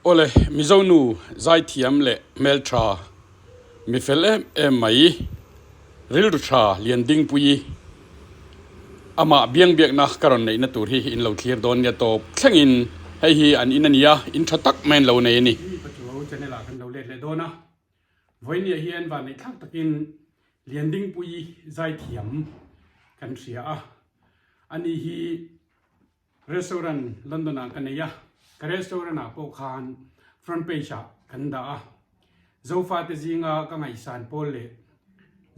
Awle, Mizo nu zaithiam leh hmeltha mi fel em em mai, rilru tha lian dingpui amah biangbiakna ka rawn neihna tur hi in lo thlir dawn nia tawp thlengin hei hi an in a nia, in tha tak mai an lo nei a ni. Hi Pachuau channel ah kan lo let leh dawn a, vawinia hian vanneih thlak takin lian dingpui zaithiam kan hria a, ani hi Restaurant London ah ka nei a, ka restaurant ah pawh khan front page ah kan dah a, Zofate zinga ka ngaihsan pawl leh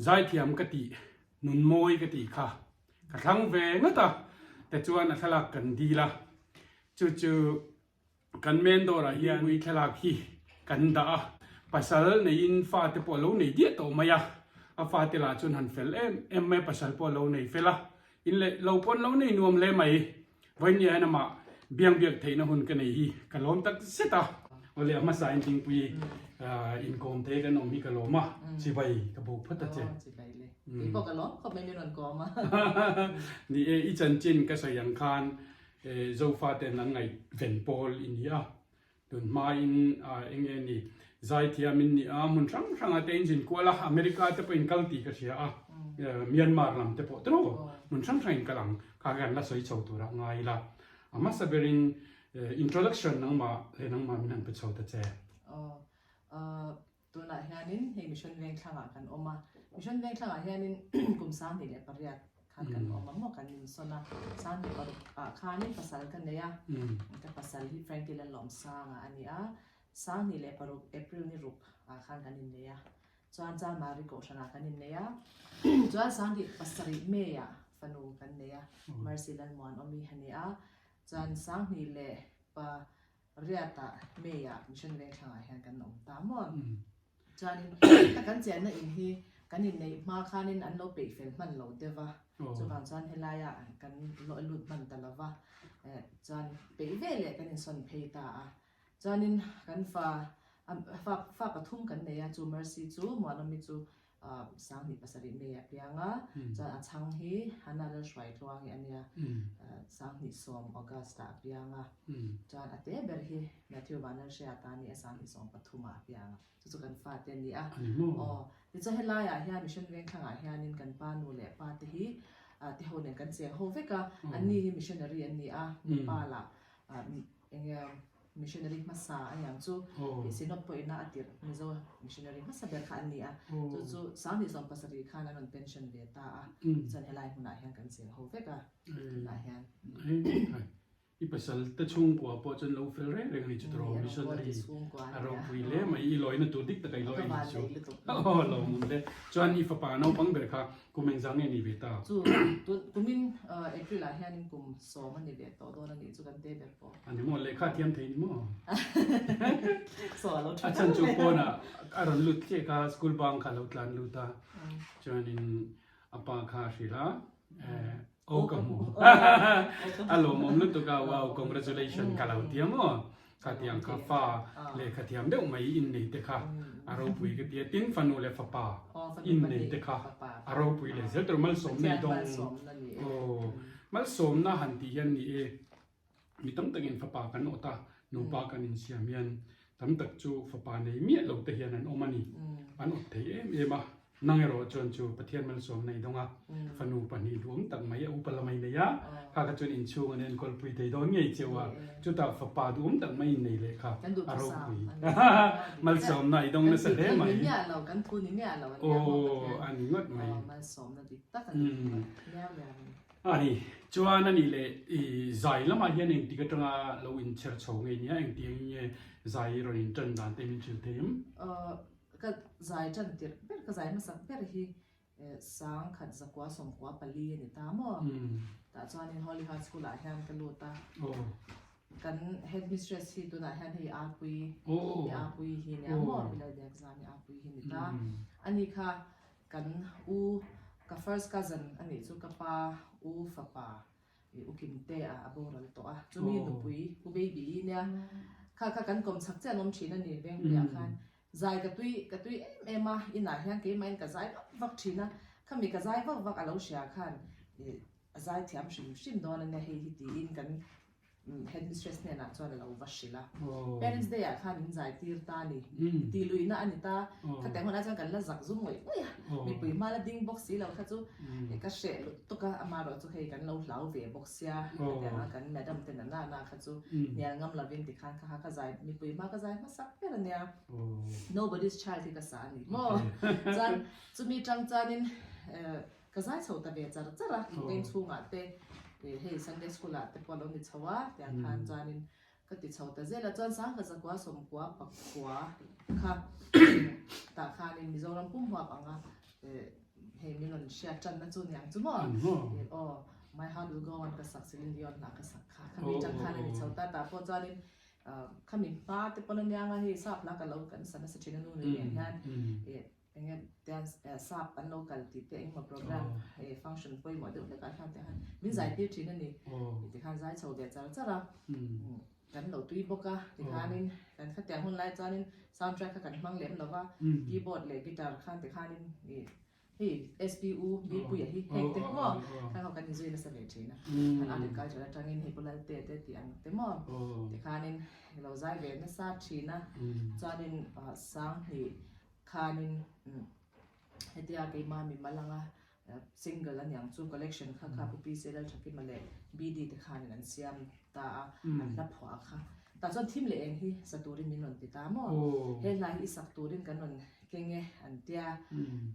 zaithiam ka tih nun mawi ka tih kha ka thlang ve ngat a, tichuan a thlalak kan dil a, chu chu Kan main door ah hian ui thlalak hi kan dah a, pasal neiin fate pawh a lo nei diah tawh mai a, a fate lah chuan han fel em em mai a, pasal pawh a lo nei fel a, in leh lo pawn lo nei nuam hle mai. Vawinia hian amah biang biak theihna hun ka nei hi ka lawm tak zet a. Awle a hmasa in tlingpui inkawm thei kan awm hi ka lawm a, chibai ka bo phawt a che. Chibai le. Kei pawh ka lawm khawp mai min rawn kawm a. Ni e, i chanchin ka sawi ang khan Zofaten an ngaihven pawl i ni a, tun hmain eng nge ni zaithiam in ni a, hmun hrang hrangah te in zin kual a, America te pawh in kal tih ka hria a, Myanmar lam te pawh tiraw hmun hrang hrang in kal ang kha kan la sawi chho turah ngai ila, a hmasa berin introduction nangmah leh nangmah min han pe chho ta che. Tunah hianin hei Mission Vengthlangah kan awm a, Mission Vengthlangah hianin kum 28 khan kan awm a maw kan insawn a, 26 ah khanin pasal ka nei a, ka pasal hi Frankie Lalawmsanga a ni a, 26 April ni ruk ah khan kan innei a, chuan Chalmari Kohhranah kan innei a, chuan 27 May ah fanu kan nei a, Mercy Lalmuanawmi a ni a, chuan 21 Riatah May-ah Mission Vengthlangah hian kan awm ta maw? Chuanin heta kan chenna in hi kan inneih hma khanin an lo peih fel hman lo deuh va, chuvang chuan helaia kan lut hman ta lo va, chuan peih veleh kan insawn phei ta a. Chuanin kan fa fa fa pathum kan nei a, chu Mercy chu Muanawmi chu 27 May a piang a, chuan a chhang hi Hannah Lalhruaitluangi a nia, 2010 August ah a piang a, chuan a te ber hi Matthew Vanlalhriata a ni a, 2013 ah a piang a, chu chu kan fate a ni a. Aw, tichuan helaiah hian Mission Vengthlangah hianin kan pa nu leh pa te hi te ho nen kan cheng ho vek a, anni hi missionary an ni a, Nepal ah Enge missionary hmasa a niang chu tih Synod pawhin a tirh Mizo missionary hmasa ber kha an ni a, chu chu 2017 khan an rawn pension ve ta a, tichuan helai hmunah hian kan cheng ho vek a, tunah hian. I pasal te chhungkua pawh chuan lo fel reng reng a ni chu tawrh missionary a ropui hle mai, i lawina tur dik taka i lawi a ni chu. Aw lawmawm hle. Chuan i fapa naupang ber kha Kum engzah nge ni ve ta? Chu tun kumin April ah hianin kum sawm a ni ve tawh dawn a nih chu kan te ber pawh. A ni maw? Lehkha thiam thei ni maw? Saw a lo tha A chhan chu pawnah a rawn lut chiah kha school bang kha a lo tlan lut a, chuanin a pa kha a hrilh a, Aw ka hmu. A lawmawm lutuk a, wow congratulation ka lo ti a maw? Khatiang kha fa lehkha thiam deuh mai innei te kha a ropui ka ti a, tin fanu leh fapa innei te kha a ropui leh zel tur malsawmna i dawng aw malsawmna han tih hian ni e mi tam takin fapa kan awt a nupa kan insiam hian tam tak chu fapa nei miah lo te hian an awm a ni an awt thei em em a. Nang erawh chuan chu Pathian malsawmna i dawng a, fanu pahnih duhawm tak mai a upa lamai nei a, kha kha chuan inchhung an enkawlpui thei dawn ngei cheu a, chutah fapa duhawm tak mai in nei leh kha a ropui. Malsawmna i dawng nasa hle mai. Aw a ni ngawt mai. A ni, chuan a nih leh i zai lamah hian engtik atanga lo inchher chho ngei nia, engtiang nge zai i rawn intan dan te min hrilh thei em? Ka zai tan tirh ber, ka zai hmasak ber hi sangkhat zakua sawmkua pali a ni ta maw? Tah chuanin Holy Heart School ah hian ka lut a, kan headmistress hi tunah hian hei Apui, i Apui hi nia maw? Pi Lalbiakzami Apui hi ni ta. Ani kha kan u, ka first cousin a nih chu ka pa u fapa I u Kimte a a boral tawh a, chumi nupui u Baby i nia, kha kha kan kawm chak chiah an awm thin a ni Vengpuiah khan zai ka tui ka tui em em a, inah hian keimahin ka zai vak vak thin a, khami ka zai vak vak a lo hria khan i a zai thiam hrim hrim dawn a nia hei hi tiin kan. Headmistress hnenah chuan a lo va hrilh a. Parents Day ah khan min zai tir ta a ni. Tih luihna a ni ta. Khatiang hunah chuan kan la zak zum ngawih ngawih a. Mipui hma la ding bawk si lo kha chu ka hreh lut tuk a, amaherawh chu hei kan lo hlau ve bawk sia. Khatianga kan madam te nana na kha chu hnial ngam lovin tikhan kha kha ka zai mipui hma ka zai hmasak ber a nia. Nobody's Child hi ka sa a ni maw? Chuan chumi tang chuanin Ka zai chho ta ve char char a, veng chhungah te hei Sunday school ah te pawh a lo ni chho a, tiang khan chuanin ka ti chho ta zel a, chuan Sangha zakua sawmkua pakua kha tah khanin Mizoram pum huap anga hei min rawn hriat tanna chu niang chu maw? Aw My heart will go on ka sak Celine Dion hna ka sak kha, khami tang khan a ni chho ta, tah pawh chuanin khami hma te pawn anianga hei sap hla ka lo kan sa nasa thin a nu nui nen hian Enge tian sap an lo kal tih te engemaw program function pawimawh deuh hlekah hian te khan min zai tir thin a ni. Tikhan zai chho ve char char a, kan lo tui bawk a, tikhanin kan khatiang hun lai chuanin sound track kha kan hmang lem lo va, keyboard leh guitar khan tikhanin hei SPU Bipuia hi heng te maw khan ho kan inzui nasa ve thin a, kan art and culture atangin hei Pu Lalte te tih ang te maw tikhanin lo zai ve nasa thin a, chuanin Sanghnih Khanin hetia keimah mi mal anga single a niang chu collection kha kha Pu PC Lalthakima leh BD te khanin an siam ta a, an hla phuah kha. Tah chuan thim leh eng hi sa turin min rawn ti ta maw? He hla hi i sak turin kan rawn keng e an tia.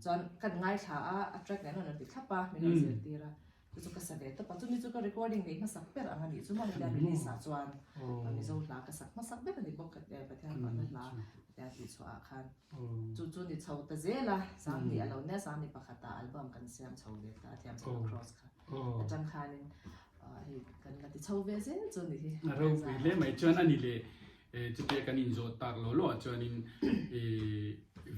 Chuan kan ngaithla a, a track nen rawn ti thlap a, min rawn zirtir a. Chu chu ka sa ve tawp a, chumi chu ka recording neih hmasak ber ang a nih chu maw hetia release ah chuan Mizo hla ka sak hmasak ber a ni bawk Pathian pakhatna hla hetia tih chhuah ah khan chu chu ni chho ta zel a, Sanghnih a lo nia Sanghnih pakhat ah album kan siam chho ve ta a thiam chho cross kha atang khanin hei kan la ti chho ve zel chu ni hi. A ropui hle mai chuan a ni le chutia kan inzawh tak lo lo ah chuanin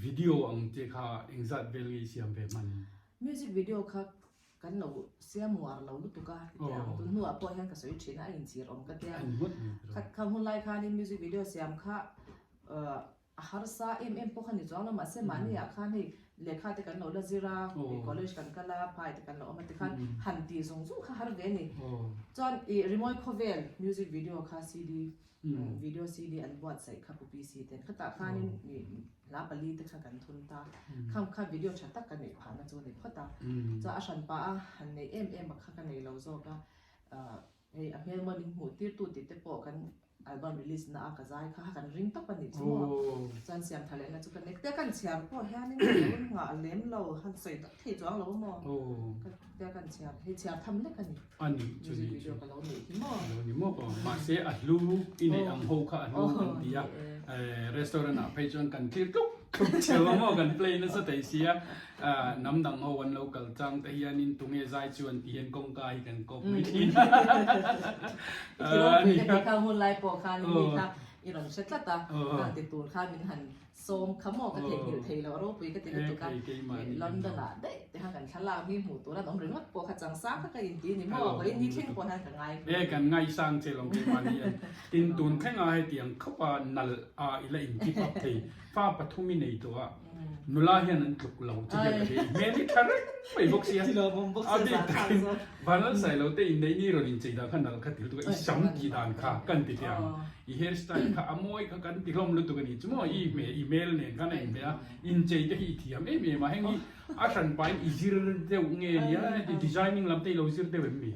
video ang te kha engzat vel nge i siam ve hman? Music video kha Kan lo siam uar lo lutuk a, hetiang tun hnuah pawh hian ka sawi thin a, a inchhir awm ka tia. Khat kha hun lai khanin music video siam kha a harsa em em pawh kha ni chuang lo, mahse mahniah khan hei lehkha te kan lo la zir a, college kan kal a, phai te kan lo awm a tikhan han tih zung zung kha har ve a ni. Chuan ih Rimawi Khawvel music video kha CD Video CD an buatsaih kha Pu PC ten khatah khanin hla pali te kha kan thun ta. Kham kha video tha tak ka neih phahna chu a ni phawt a. Chuan a hran pah a han neih em em a kha ka nei lo zawk a. Hei a hmel mawi min hmuh tir tu tih te pawh kan album release na a ka zai kha kan ring tawp a nih chu maw. Chuan siam tha lehna chu ka nek te kan chhiar pawh hianin ka lo nghah lem lo han sawi tak thei chuang lo maw. Ka tia kan chhiar hei chhiar tham lek a ni. A nih chu nih chu. Lo ni maw aw. Mahse a hlu i neih ang ho kha a hlu kan ti a. Restaurant ah phei chuan kan thlir tluk tluk cheu a maw kan play nasa thei sia. Hnam dang ho an lo kal chang te hianin tunge zai chu an ti hian kawngka hi kan kawp mai thin a. I ti ropui ka ti kha hun lai pawh khan mi kha i rawn hre tlat a. Khang ti tur khan min han Sawm kha maw ka theihnghilh thei lo a ropui ka ti lutuk a, London ah daih te kha kan thlalak mi hmuh tur an awm ringawt pawh kha changsang kha ka inti ni maw, vawiin ni thleng pawh hian ka ngai hle. E kan ngaisang che lawng keimahni hian tin tun thleng a hetiang khawp a nalh a i la in keep up thei fa pathum i nei tawh a nula hian an tluk lo che hian ka hria i hmel hi tha reng mai bawk sia a bik takin Vanlalsai lo te inneih ni rawn inchei dan kha nalh kha ti lutuk a i sam tih dan kha kan ti thei ang. I hair style kha a mawi kha kan ti hlawm lutuk a ni chu maw? I hmeh i hmel nen khan a inhmeh a, inchei te hi i thiam em em a, heng hi a hran pahin i zir deuh nge nia heti designing lam te i lo zir deuh em mi?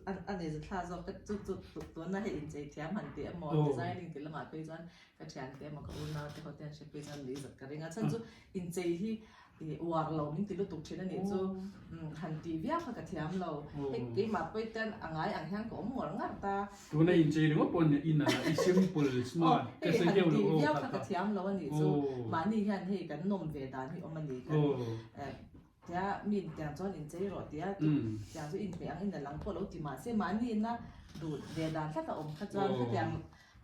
A nei zet thla zawk ka chu chu tuna hei inchei thiam han tih emaw designing tih lamah phei chuan ka thiante emaw ka unau te ho te an hre phei chuan nuih zat ka ring a, chhan chu inchei hi I uar lo min ti lutuk thin a nih chu han tih viau kha ka thiam lo. Hei keimah pawh ten a ngai ang hian ka awm ngar ngar ta. Tuna inchei ringawt pawh nia in ala i simple smart ka sawi viau lo aw. Hei han tih viau kha ka thiam lo a nih chu. Mahni hian hei kan nawm ve dan hi awm a ni. Kan tia mi tiang chuan inchei rawh tia tiang chu inhmeh ang in a lang pawh lo ti mahse mahni ina duh ve dan tlat a awm kha chuan khatiang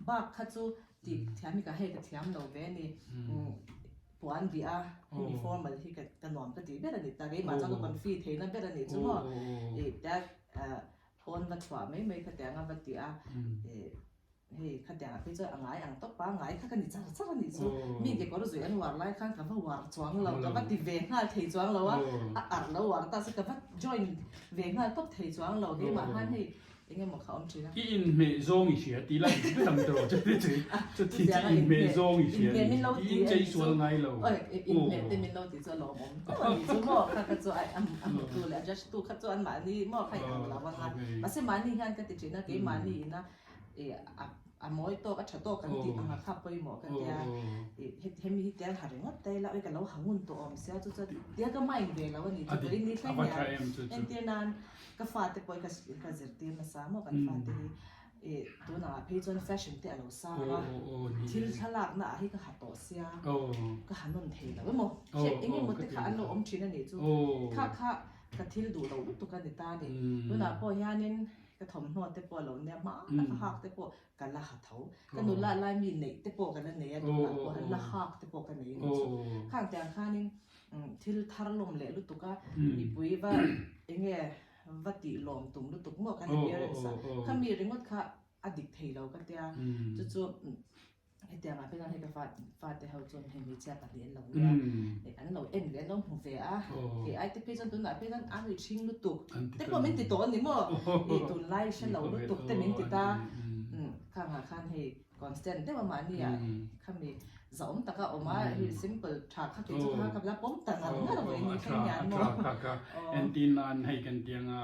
bak kha chu tih thiam hi ka hei ka thiam lo ve a ni. Puan bih a, hemi formal hi ka nuam ka tih ber a ni ta, keimah chuan ka confi theihna ber a nih chu maw, ih tia pawn va chhuah mai mai khatiang a va ti a, ih hei khatiang ah phei chuan a ngai ang tawp a, ngai kha ka ni char char a nih chu, mi kekawr zuih an uar lai khan ka va uar chuang lo, ka va ti ve nghal thei chuang lo a, a arh lo uar ta se ka va join ve nghal tawp thei chuang lo, keimah khan hei. Eng emaw kha awm thin a. I inhmeh zawng i hria tih lai dik ber ang tawh chuti chu chuti chu inhmeh zawng i hria ni i inchei sual ngai lo. Oi inhmeh te min lo ti chu a lawmawm tawh a ni chu maw kha kha chu a hmutu leh a judge tu kha chu an mahni maw kha in ang lo ang a mahse mahni hian ka ti thin a keimahni ina i a A mawi tawk, a tha tawk kan tih ang a kha pawimawh ka tia. Hemi hi tel ha ringawt ta ila, oi ka lo ha ngun tawh awm sia chu chuan tia ka mind ve lo a ni chu pawhin ni thleng hian entir nan ka fate pawh hi ka zirtir nasa maw kan fate hi i tunah phei chuan fashion te a lo sang a, thil thlalakna ah hi ka ha tawh sia ka ha nawn thei lo emaw hriat eng emaw te kha an lo awm thin a nih chu kha kha ka thil duh loh lutuk a ni ta a ni. Tunah pawh hianin Ka thawmhnaw te pawh a lo nia hma taka hak te pawh ka la ha tho. Ka nula lai mi neih te pawh ka la nei a, tunah pawh la hak te pawh ka nei a ni chu. Khang tiang khanin thil thar lawm leh lutuk a, mipui va eng nge va tih lawm tum lutuk maw kan appearance a, khami ringawt kha a dik thei lo ka tia. Chu chu Hetiang ah pawh hian hei ka fa fate ho chuan hei hmeichhia pahnih an lo nia an lo en ve an lo hmu ve a kei ai te phei chuan tunah phei chuan a nui ṭhing lutuk te pawh min ti tawh a ni maw i tunlai hre lo lutuk te min ti ta khang ah khan hei constant deuh a mahni ah khami zahawm taka awm a hei simple tha kha kei chu kha ka la pawm ta ngar ngar vawi ni thleng hian maw. Entir nan hei kan tiang a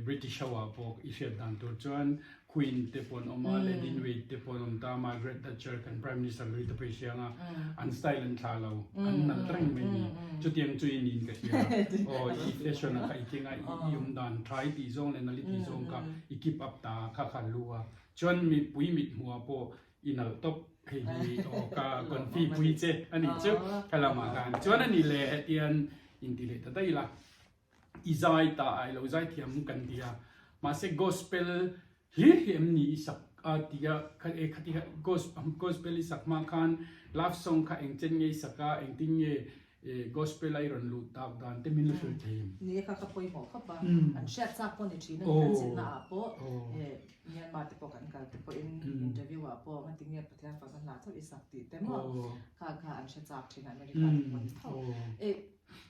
British ho ah pawh i hriat dan tur chuan Queen te pawh an awm a, Lady in Wait te pawh an awm ta, Margaret Thatcher kan Prime Minister hlui te pawh i hria ang a, an style an thlah lo, an nalh reng mai ni. Chutiang chu i niin ka hria. Aw i fashion ah kha i keng a, i awm dan tha i tih zawng leh nalh i tih zawng kha i keep up ta a, kha kha an lu a. Chuan mipui mithmuh ah pawh i nalh tawp hei hi aw ka confi pui che a nih chu ka lamah khan. Chuan a nih leh hetian inti leh ta daih ila. I zai ta a, i lo zai thiam kan ti a, mahse gospel hlir hi em ni i sak a ti a, e khati kha gospel i sak hma khan love song kha eng chen nge i sak a, engtin nge gospel a i rawn luh tak dan te min la hrilh thei em? Ni e kha ka pawimawh khawp a, an hriat chak pawh ni thin a ni, kan zirna ah pawh Myanmar te pawh kan kal te pawhin interview ah pawh ngatinge Pathian fakna hla chauh i sak tih te maw kha kha an hre chak thin a America te pawh ni tho.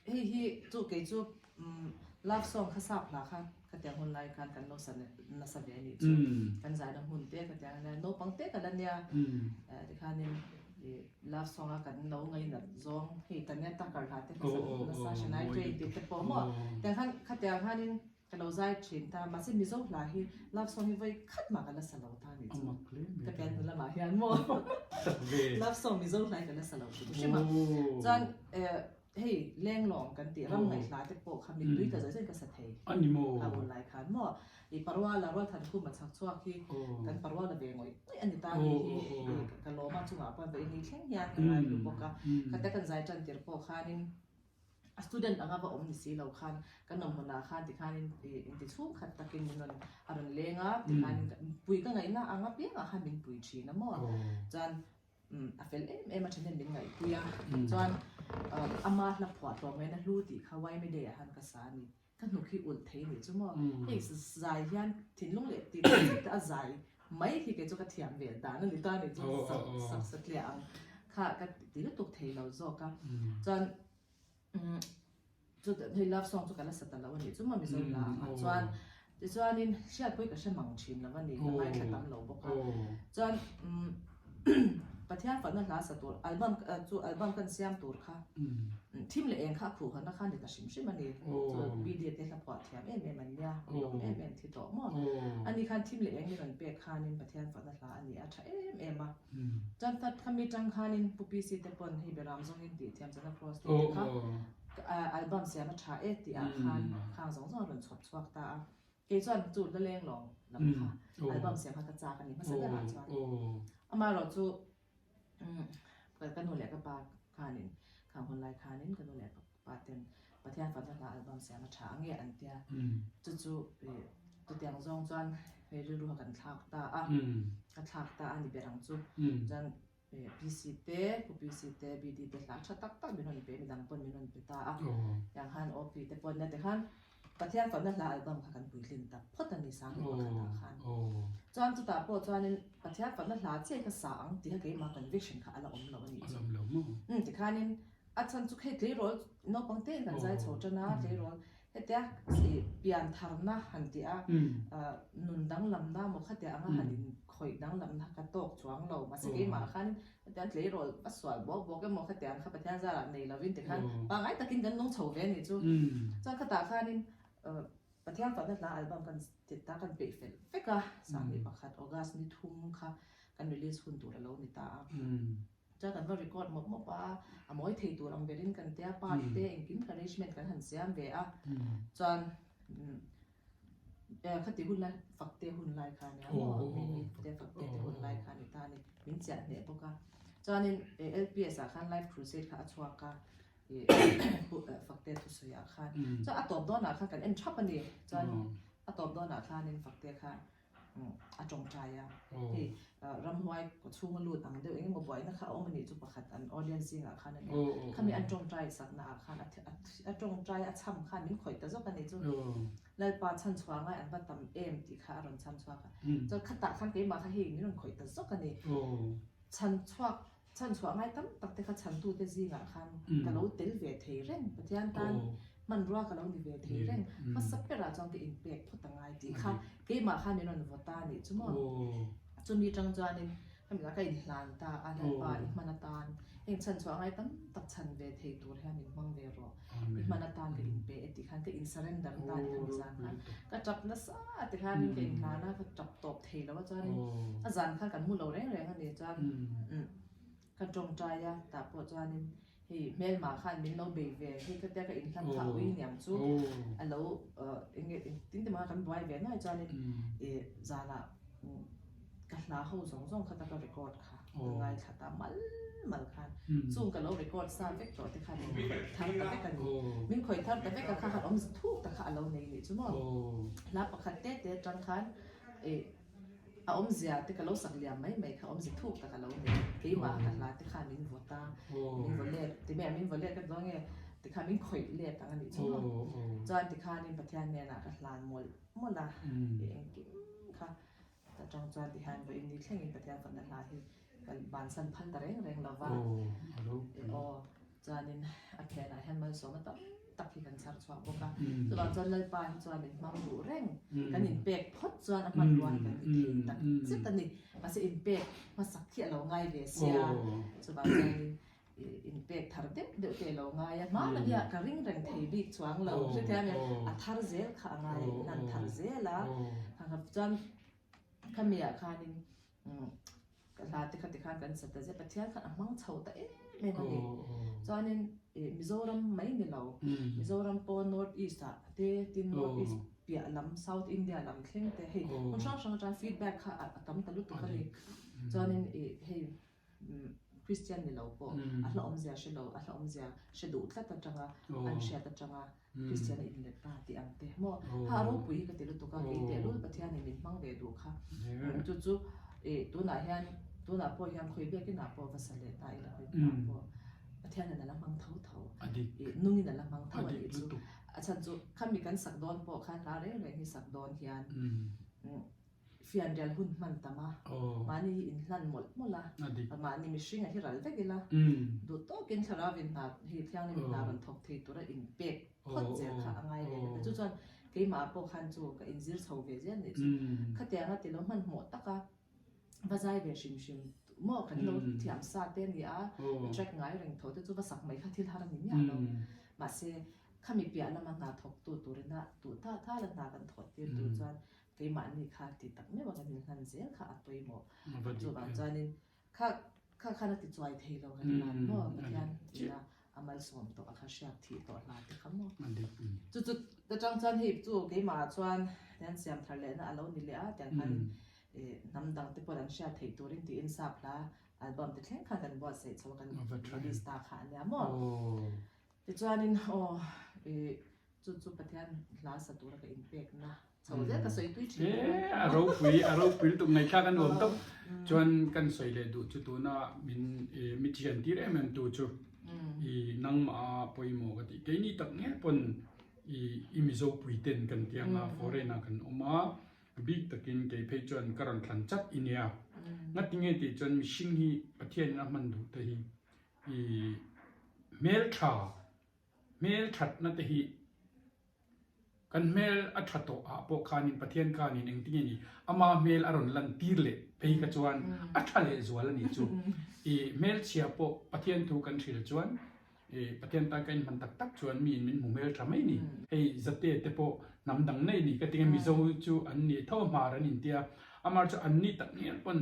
Hei hi chu kei chu love song kha sap hla kha ka tiang hun lai khan kan lo sa nasa ve anih chu kan zaina hmun te ka tiang ania naupang te ka la nia tikhanin love song a kan lo ngainat zawng hei Tanya Tucker hla te kha sa nasa Shania Twain tih te pawh maw tiang khan khatiang khanin Ka lo zai thin ta, mahse Mizo hla hi love song hi vawi khat mah ka la sa lo ta nih chu. Ka pian hnu lamah hian maw love song Mizo hla hi ka la sa lo hrim hrim a. Chuan hei lenglawng kan tih ram ngaih hla te pawh kha mittui tla zawih zawih ka sa thei. Kha hun lai khan maw i Paruala Rualthankhuma chhak chhuak hi kan Paruala ve ngawih ngawih a ni ta nih hi ka lawm a chungah pawh vawi ni thleng hian ka ngaihlu bawk a. Khatia kan zai tan tir pawh khanin A student anga va awm ni si lo khan kan awm hmunah khan tikhanin inti chhung khat takin min rawn a rawn leng a tikhanin pui ka ngaihna ang apiangah khan min pui thin a maw chuan a fel em em a thahnem min ngaihpui a chuan ama hla phuah tlawm ngaihna hlu tih kha Yma Day ah khan ka sa a ni ka hnuk hi ulh thei nih chu maw hei zai hian thinlung leh tih tak a zai mai hi kei chu ka thiam ve dan a ni ta ni chu sak sak satliah ang kha ka ti lutuk thei lo zawk a chuan chu hei love song chu ka la sa ta lo a nih chu maw Mizo hla ah chuan tichuanin hriatpui ka hre mang thin lo a ni ka ngaithla tam lo bawk a chuan Pathian fakna hla sa tur album chu album kan siam tur kha thim leh eng kha a khuh hawn na kha ni ta hrim hrim a ni chu video te hla phuah thiam em em an nia lawm em em thi tawh maw ani khan thim leh eng mi rawn pek khanin Pathian fakna hla a ni a tha em em a chuan khami tang khanin Pu PC te pawn hei Beram zawngin tih thiam chana cross tih te kha album siam a tha e tih ah khan khang zawng zawng a rawn chhawp chhuak ta a Kei chuan chu la leng lawng lam kha album siam kha ka chak a ni hmasa berah chuan. Amaherawhchu ka nu leh ka pa khanin khang hun lai khanin ka nu leh ka pa ten Pathian fakna hla album siam a tha ang e an tia. Chu chu chutiang zawng chuan hei rilru kha kan thlak ta a, ka thlak ta a ni ber ang chu. Chuan PC te, Pu PC te, BD te hla tha tak tak min rawn pe, midang pawn min rawn pe ta a. Tiang khan OP te pawn nia tikhan Pathian fakna hla album kha kan puitlin tak phawt a ni sang hi pakhatah khan. Chuan chutah pawh chuanin Pathian fakna hla chiah hi ka sa ang tih kha keimah conviction kha a la awm lo a nih chu. Tikhanin a chhan chu hei tleirawl naupang tein kan zai chho tan a, tleirawl. Hetia ih pian tharna han tih a, nun danglamna maw khatia anga han inkhawih danglamna ka tawk chuang lo. Mahse keimah khanin hetiang tleirawl a sual bawk bawk emaw khatiang kha Pathian zarah nei lovin tikhan pangngai takin kan nung chho ve a nih chu. Chuan khatah khanin Pathian fakna hla album kan ti ta kan peih fel vek a, 21 August ni thum kha kan release hun tur a lo ni ta a. Chuan kan va record mawp mawp a, a mawi thei tur ang berin kan tia part te engkim kha arrangement kan han siam ve a, chuan khati hun lai fakte hun lai kha nia maw mimi te fakte te hun lai kha ni ta a ni min chiah hneh bawk a, chuanin LPS ah khan live crusade kha a chhuak a fakte thusawi ah khan chuan a tawp dawnah khan kan en thap a ni chuan a tawp dawnah khanin fakte kha a tawngtai a, hei ramhuai kaw chhunga lut ang deuh engemaw buaina kha a awm a nih chu pakhat an audience zingah khan a ni a, khami an tawngtai sakna ah khan a tawngtai a chham khan min khawih ta zawk a nih chu, Lalpa chhan chhuah ngai an va tam em tih kha a rawn chham chhuak a, chuan khatah khan keimah kha hei min rawn khawih ta zawk a ni, chhan chhuak chhan chhuah ngai tam tak te kha chhantute zingah khan ka lo tel ve thei reng, Pathian tan hmanrua ka lo ni ve thei reng, hmasa berah chuan ka inpek phawt a ngai tih kha keimah khan min rawn vaw ta a nih chu maw. Chumi tang chuanin hemi lah ka inhlan ta a, Lalpa i hman atan heng chhan chhuah ngai tam tak chhan ve thei tur hian min hmang ve rawh, i hman atan ka inpe e tih khan ka in surrender ta a ni khami zan khan ka tap nasa ti khanin ka inhlan a, ka tap tawp thei lo a chuanin a zan khan kan mu lo reng reng a ni chuan ka tawngtai a tah pawh chuanin hei hmelmah khan min lo bei ve hei khatia ka inhlan thah ui niang chu a lo eng nge tin te mah kan buai ve nuai chuanin ih zanah ka hla ho zawng zawng kha ta ka record kha ka ngaithla ta mal mal khan chung ka lo record sa vek tawh te khan min khawih thar ta vek a ni min khawih thar ta vek a kha khan awmze thuk ta kha a lo nei nih chu maw hla pakhat te te atang khan ih A awmzia te ka lo sak liam mai mai kha awmze thuk tak a lo nei. Keimah ka hla te khan min vaw ta, min vaw let, ti mai a min vaw let ka ti dawn nge, ti khan min khawih let ang a nih chu maw. Chuan ti khanin Pathian hnenah ka hlan mawlh mawlh a, i engkim kha ta tang chuan ti hian vawiin ni thlengin Pathian fakna hla hi ka bansan phal ta reng reng lo va. Aw. Chuanin a phenah hian malsawmna tam tak hi kan chhar chhuak bawk a. Chuvang chuan Lalpa hi chuan min hmang duh reng. Kan inpek phawt chuan a hmanrua hi kan ni thei tak zet a ni. Mahse inpek hmasak hi a lo ngai ve sia. Chuvang chuanin inpek thar deuh deuh te a lo ngai a. Hmana hi a ka ring reng thei bik chuang lo. Hrethiam em? A thar zel kha a ngai hlan thar zel a. Chuan khamiah khanin Ka hla te kha tikhan kan sa ta zet, Pathian khan a hmang chho ta em em a ni. Chuanin Mizoram mai ni lo, Mizoram pawh North East ah te, tin North East piah lam South India lam thleng te hei hmun hrang hrang atang feedback kha a tam ta lutuk a ni. Chuanin hei Christian ni lo pawh a hla awmzia hre lo, a hla awmzia hre duh tlat atanga an hriat atanga Kristian a inlet ta tih ang te maw? Ha a ropui hi ka ti lutuk a, kei tehlul Pathianin min hmang ve duh kha. Chu chu ih tunah hian tunah pawh hian khawi biakinah pawh va sa leh ta ila khawi hmunah pawh Pathianin a la hmang tho tho ih nungin a la hmang tho a nih chu. A chhan chu khami kan sak dawn pawh khan hla reng reng hi sak dawn hian Fianrial hun hman tam a, mahni hi inhlan mawlh mawlh a, mahni mihring a hi ral vek ila, duh tawkin thlarau in hna hi thianghlim in hna rawn thawk thei tura inpek phawt zel kha a ngai ve ta. Chu chuan keimah pawh khan chu ka inzir chho ve zel nih chu. Khatianga ti lo hmanhmawh taka va zai ve hrim hrim maw kan lo thiam sa te a ni a, track ngai reng tho te chu va sak mai kha thil har a ni miah lo. Mahse, khami piah lama hna thawktu turina duh ta thala hna kan thawh tir tur chuan Keimahni kha ti tak meuh a kan inhlan zel kha a pawimawh. Chuvang chuanin kha kha khan a ti chuai thei lo kan hlan maw Pathian ina a malsawm tawh a kha hriat thih tawh hla te kha maw. Chu chu ta tang chuan hei chu keimah chuan tian siam thar lehna a lo ni leh a tiang khanin hnam dang te pawh an hriat theih turin tiin sap hla album te thleng khan kan buatsaih chho a kan release ta kha a nia maw. Tichuanin aw ih chu chu Pathian hla sa tura ka inpekna chho zel ka sawi tui thin E a ropui a ropui lutuk ngaihthlak a nuam tawp chuan kan sawi leh duh chu tuna min ih mi thian tir em em tu chu ih nangmah a pawimawh ka tih keini tak ngei pawn ih i Mizo pui ten kan ti anga foreign ah kan awm a bik takin kei phei chuan ka rawn thlan chat i nia ngatinge tih chuan mihring hi Pathian in a hman duh te hi I hmeltha, hmelthatna te hi Kan hmel a tha tawh ah pawh khanin Pathian khanin engtin nge ni ama hmel a rawn lan tir leh phei kha chuan a tha leh zual a nih chu. I hmelchhia pawh Pathian thu kan hril chuan i Pathian tan ka inhman tak tak chuan mi in min hmu hmel tha mai ni. Hei zate te pawh hnam dang nei ni ka tinge Mizo chu an ni tho a hmar an intia amar chu an ni tak ngial pawn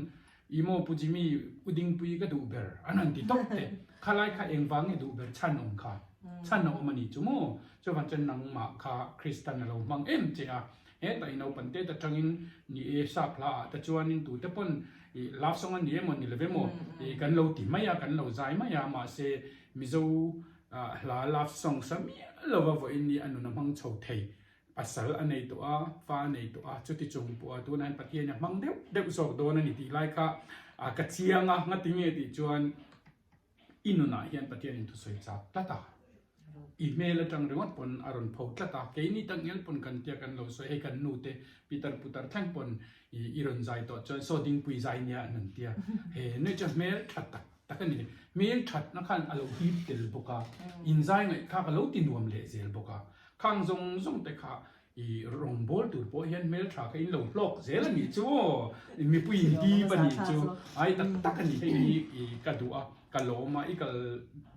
I maw Pu Jimmy, U Dingpui ka duh ber an han ti tawp te. Khalai kha engvang nge duh ber chhan awm kha? Chhan a awm a nih chu maw? Chuvan chuan nangmah kha Kristan a lo hmang em che a. Hetah i naupan tet atangin ni e sap hla ah te chuanin tute pawn i love song a ni emaw ni lo emaw i kan lo ti mai a, kan lo zai mai a, mahse Mizo hla love song sa miah lova vawiin ni a nun a hmang chho thei. Pasal a nei tawh a, fa a nei tawh a, chuti chung pawh a tunah hian Pathian a hmang deuh deuh zawk dawn a ni tih lai kha ka chiang a, ngati nge tih chuan i nunah hian Pathianin thusawi chak tlat a, i hmel atang ringawt pawn a rawn pho tlat a, keini takngial pawn kan tia kan lo sawi, hei kan nu te Peter putar thleng pawn i rawn zai tawh chuan saw dingpui zai nia an rawn tia, he nuih chuan hmel tha tak tak a ni, hmel thatna khan a lo hip tel bawk a, inzai ngaih kha ka lo ti nuam leh zel bawk a. Khang zawng zawng te kha i rawngbâwl tur pawh hian hmelṭha kha in lo hlawk zel a nih chu aw, mipui in dip a nih chu, ai tak tak a ni hei hi i ka duh a, ka lawm a, i kal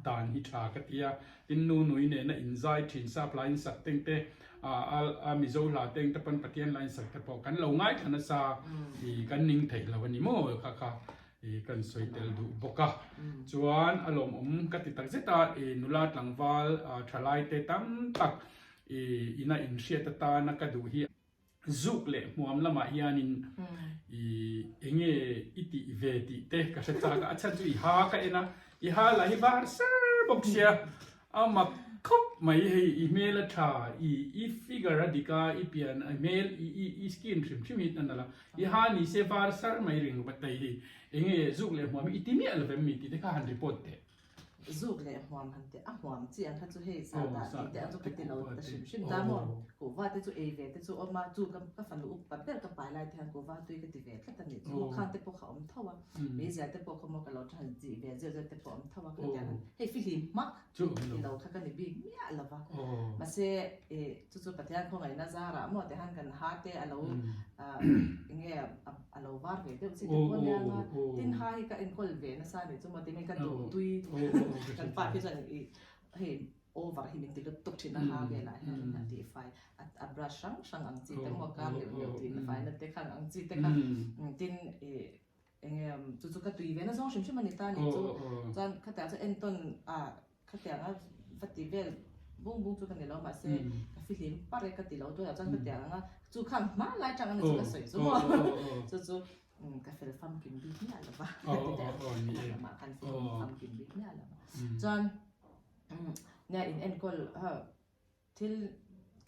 dan hi ṭha ka ti a, tin nu nui nena in zai ṭhin sap la in sak teng te, a Mizo hla teng te pawn Pathian la in sak te pawh kan lo ngaithla nasa i kan ning theih lo a ni maw kha kha i kan sawi tel duh bawk a, chuan a lawmawm ka ti tak zet a, i nula tlangval thalai te tam tak i ina inhriat atana ka duh hi zuk leh hmuam lamah hianin i enge i tih ve tih te ka hre chak a, a chhan chu i ha ka en a, i ha lah hi var ser bawk sia. A mak khawp mai hei i hmel a tha i i figure a dik a i pian i hmel i i i skin hrim hrim hi a nalh a i ha ni se var sar mai ring vat mai hi enge zuk leh hmuam hi i ti miah lovem mi tih te kha han report teh. Zuk leh hmuam han teh a hmuam chi ang kha chu hei sa dah tih te ang chu ka ti lo ta hrim hrim ta maw kuhva te chu ei ve te chu awm a chu ka ka fanu upa ber ka pai lai te hian kuhva tui ka ti ve tlat a nih chu maw khang te pawh kha awm tho a meizia te pawh kha maw ka lo tha chi ve zeuh zeuh te pawh awm tho a khatiang han hei fihlim hmak ti lo kha ka ni bik miah lo va mahse ih chu chu Pathian khawngaihna zarah maw ti han kan ha te a lo eng nge a lo var ve deuh chi te pawh nia nga tin ha hi ka enkawl ve nasa a nih chu maw ti mai ka duh tui kan pa khi chuan ih hei over hi min ti lut tuk thin a ha velah hian a tih fai a brush hrang hrang ang chi te maw kar neuh neuh tih faina te khan ang chi te kha tin ih Enge chu chu ka tui ve na zawng hrim hrim a ni ta ni chu chuan khatiang chu entawn a khatiang a va ti vel bung bung chu ka ni lo mahse ka fihlim par e ka ti lo tunah chuan khatiang anga chu khan hma lai tang a ni chu ka sawi chu maw chu chu ka fel famkim bik miah lo va ka ti teh a lamah khan fel famkim bik miah lo va chuan nia in enkawl Thil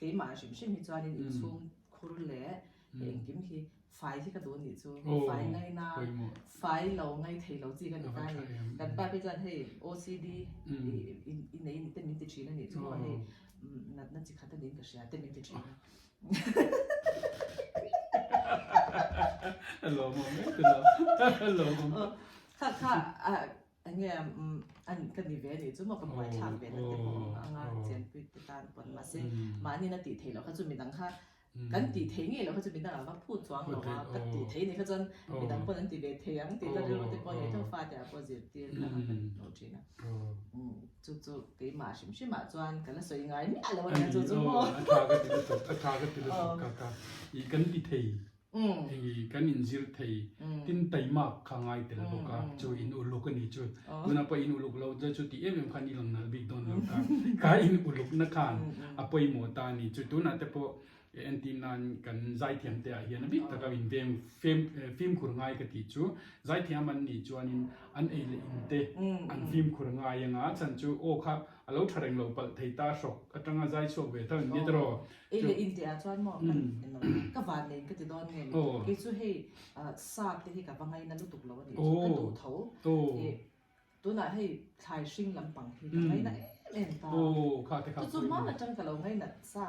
keimah hrim hrim hi chuanin inchhung khur leh engkim hi fai hi ka duh anih chu. Fai ngaina, fai lo ngai thei lo chi ka ni ta a ni. Kan pa phei chuan hei OCD i nei ni te min ti thin anih chu maw hei natna chi khat aniin ka hria te min ti thin a. Kha kha Enge an ka ni ve anih chu maw ka buaithlak ve na te pawh ang a chenpui te tan pawn mahse mahni na tih theih loh kha chu midang kha kan tih theih ngei loh kha chu midang ah va phut chuang lo a ka tih theih anih kha chuan midang pawn an ti ve thei ang tih na rilru te pawh nei tho fate ah pawh zirtir kha kan hmuh thin a chu chu keimah hrim hrim ah chuan ka la sawi ngai miah lo ania chu chu maw a tha ka ti lutuk a tha ka ti lutuk ka ka i kan ti thei Hei kan inzir thei tin taimak kha ngai tel bawk a, chu in uluk a ni chu. Tunah pawh in uluk lo chu tih em em khan i lang nalh bik dawn lo ta. Kha in ulukna khan a pawimawh ta a ni chu. Tunah te pawh entir nan kan zaithiam te ah hian a bik taka in veng fimkhur ngai ka tih chu zaithiam an nih chuanin an ei leh in te an fimkhur ngai anga chhan chu aw kha a lo tha reng lo palh thei ta hrawk atanga zai chhuak ve tho in nia tawh. Ei leh in tih ah chuan maw kan eng ka van nei ka ti dawn nge ni kei chu hei sa te hi ka va ngaina lutuk lo a nih chu ka duh tho ih tunah hei thlai hring lampang hi ka ngaina em em ta chu chu hma atang ka lo ngainat sa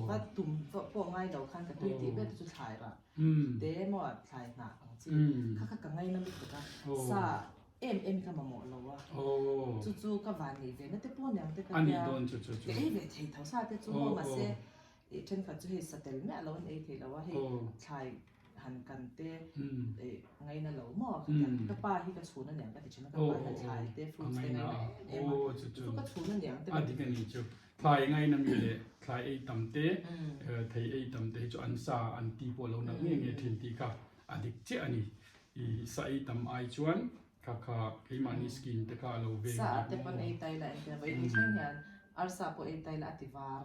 va tum pawh ngai lo khan ka tui tih ber te chu thlai rah te maw thlai hnah ang chi kha kha ka ngaina lutuk a sa em em ka mamawh lo a, chu chu ka van neih ve na te pawh niang te ka tia, ka ei ve thei tho sa te chu maw mahse I thenkhat chu hei satel miah lo an ei thei lo a, hei thlai han kan te ngaina lo maw ka ti a, ka pa hi ka chhun aniang ka ti thin a, ka pa hian thlai te fruits te ngaina em em a, chu chu ka chhun aniang te ka ti. A dik a nih chu, thlai ngaina mi leh thlai ei tam te, thei ei tam te hi chu an sa an ti pawh lo nalh nge nge thin tih kha a dik chiah a ni, i sa ei tam ai chuan Kha kha keimahni skin te kha a lo veng Sa te pawn ei tai la engtia vawi ni thleng hian arsa pawh ei tai la a ti var.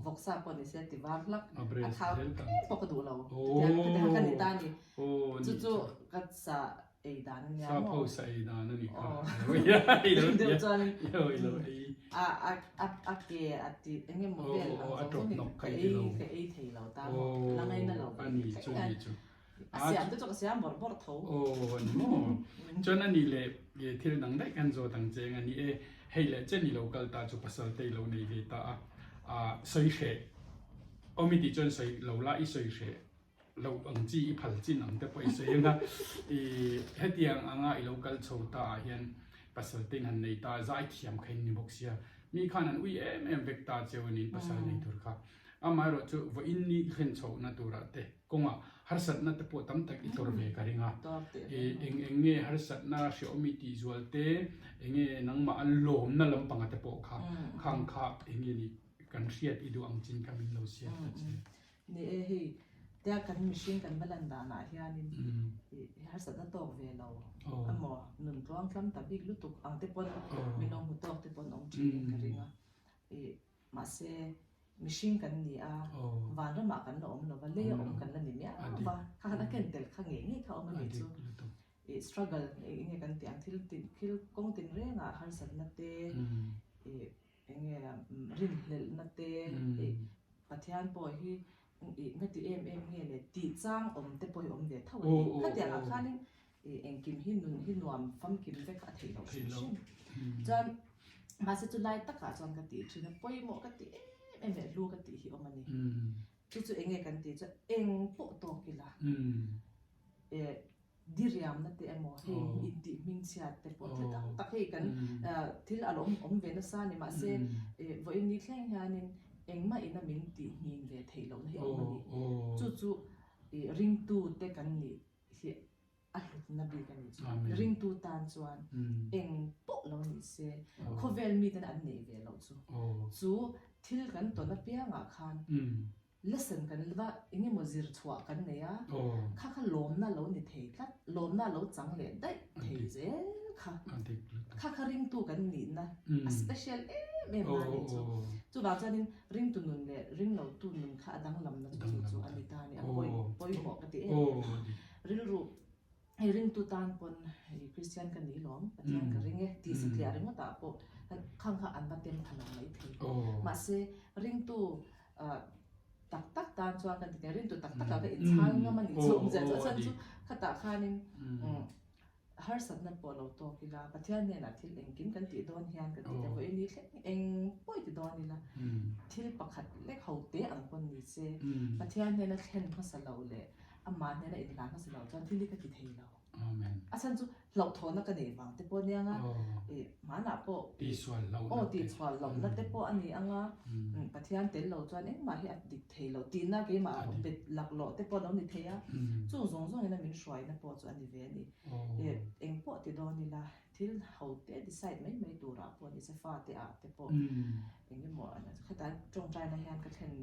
Vawksa pawh ni se a ti var hlak. A thau tlem pawh ka duh lo. Chutiang ka ti kha ka ni ta ni. Chu chu ka sa ei dan a nia maw? Sa pho sa ei dan a ni kha. Deuh chuan a a ke a ti eng emaw vel ang zawng zawng hi ka ei ka ei thei lo ta maw? La ngaina lo ve thleng hian. A siam te chu ka siam bawrh bawrh tho. Aw a ni maw? Chuan a ni leh thil dang daih kan zawt ang che eng a ni e, hei leh chen i lo kal ta chu pasal te i lo nei ve ta a, ah sawi hreh awm i tih chuan sawi lo la i sawi hreh lo ang chi i phal chin ang te pawh i sawi ang a, i hetiang anga i lo kal chho ta ah hian pasal te in han nei ta zaithiam kha in ni bawk sia, mi khan an ui em em vek ta cheu a niin pasal nei tur kha, amaherawh chu vawiin ni thlen chhohna turah te. Kawngah harsatna te pawh tam tak i tawrh ve ka ring a. Eng eng nge harsatna hrehawm i tih zual te, eng nge nangmah a lawmna lampanga te pawh kha khang kha eng nge ni kan hriat i duh ang chin kha min lo siam ta che. Ni e, hei tia kan mihring kan va lan danah hianin i harsatna tawk ve lo emaw nun tluang tlam ta bik lutuk ang te pawn min lo hmu tawk te pawn awm thin ka ring a. I Mahse, mihring kan ni a, vanramah kan la awm lo va, leia awm kan la ni miau va, kha khan a ken tel kha ngei ngei kha a awm a ni chu. I struggle eng nge kan tih ang, thil tin thil kawng tin rengah harsatna te, i eng nge rinhlelhna te, i Pathian pawh hi i nga ti em em nge le tih chang awm te pawh hi awm ve tho a ni. Khatiangah khanin i engkim hi nun hi nuam famkim vek a theih loh hrim hrim. Chuan mahse chu lai takah chuan ka tih thin a, pawimawh ka tih em em leh hlu ka tih hi awm a ni. Chu chu eng nge kan tih chuan eng pawh tawk ila e diriamna te emaw hei intih hmingchhiat te pawh thil tam tak hei kan thil a lo awm ve nasa a ni mahse e vawiin ni thleng hianin engmah ina min tih hnin ve theih lohna hi a awm a ni. Chu chu i ringtu te kan nih hi a hlutna bik a nih chu. Ringtu tan chuan eng pawh lo ni se khawvel miten an neih ve loh chu. Chu thil kan tawn apiangah khan lesson kan va eng emaw zir chhuah kan nei a, kha kha lawmna lo ni thei tlat, lawmna lo chang leh daih thei zel kha. Kha kha ringtu kan nihna a special em em na a nih chu. Chuvang chuanin ringtu nun leh ringlotu nun kha a danglamna chu chu chu a ni ta a ni, a pawimawh ka ti em em a. Rilru hei ringtu tan pawn hei Kristian ka ni lawm, Pathian ka ring e tih satliah ringawtah pawh khang kha an va tem pha lo mai thei. Mahse ringtu tak tak tan chuan kan ti thei, ringtu tak takah ka inchhal ngam a nih chu awmzia chu a chhan chu khatah khanin Harsatna pawh lo tawk ila, Pathian hnenah thil engkim kan tih dawn hian kan ti ta vawi ni thleng eng pawh i ti dawn ila, thil pakhat lek ho te ang pawn ni se, Pathian hnena thlen hmasa lo leh amah hnena inhlan hmasa lo chuan thil hi ka ti thei lo. A chhan chu hlauhthawhna ka neih vang te pawh ania nga, i hmanah pawh aw tihchhuah lohna te pawh a ni ang a, Pathian tel lo chuan engmah hi a dik thei lo tihna keimah bet laklawh te pawh a lo ni thei a, chung zawng zawngin a min hruaina pawh chu a ni ve a ni. Eng pawh ti dawn ila thil ho te decide mai mai turah pawh ni se fate ah te pawh eng emaw khatah tawngtaina hian ka thlen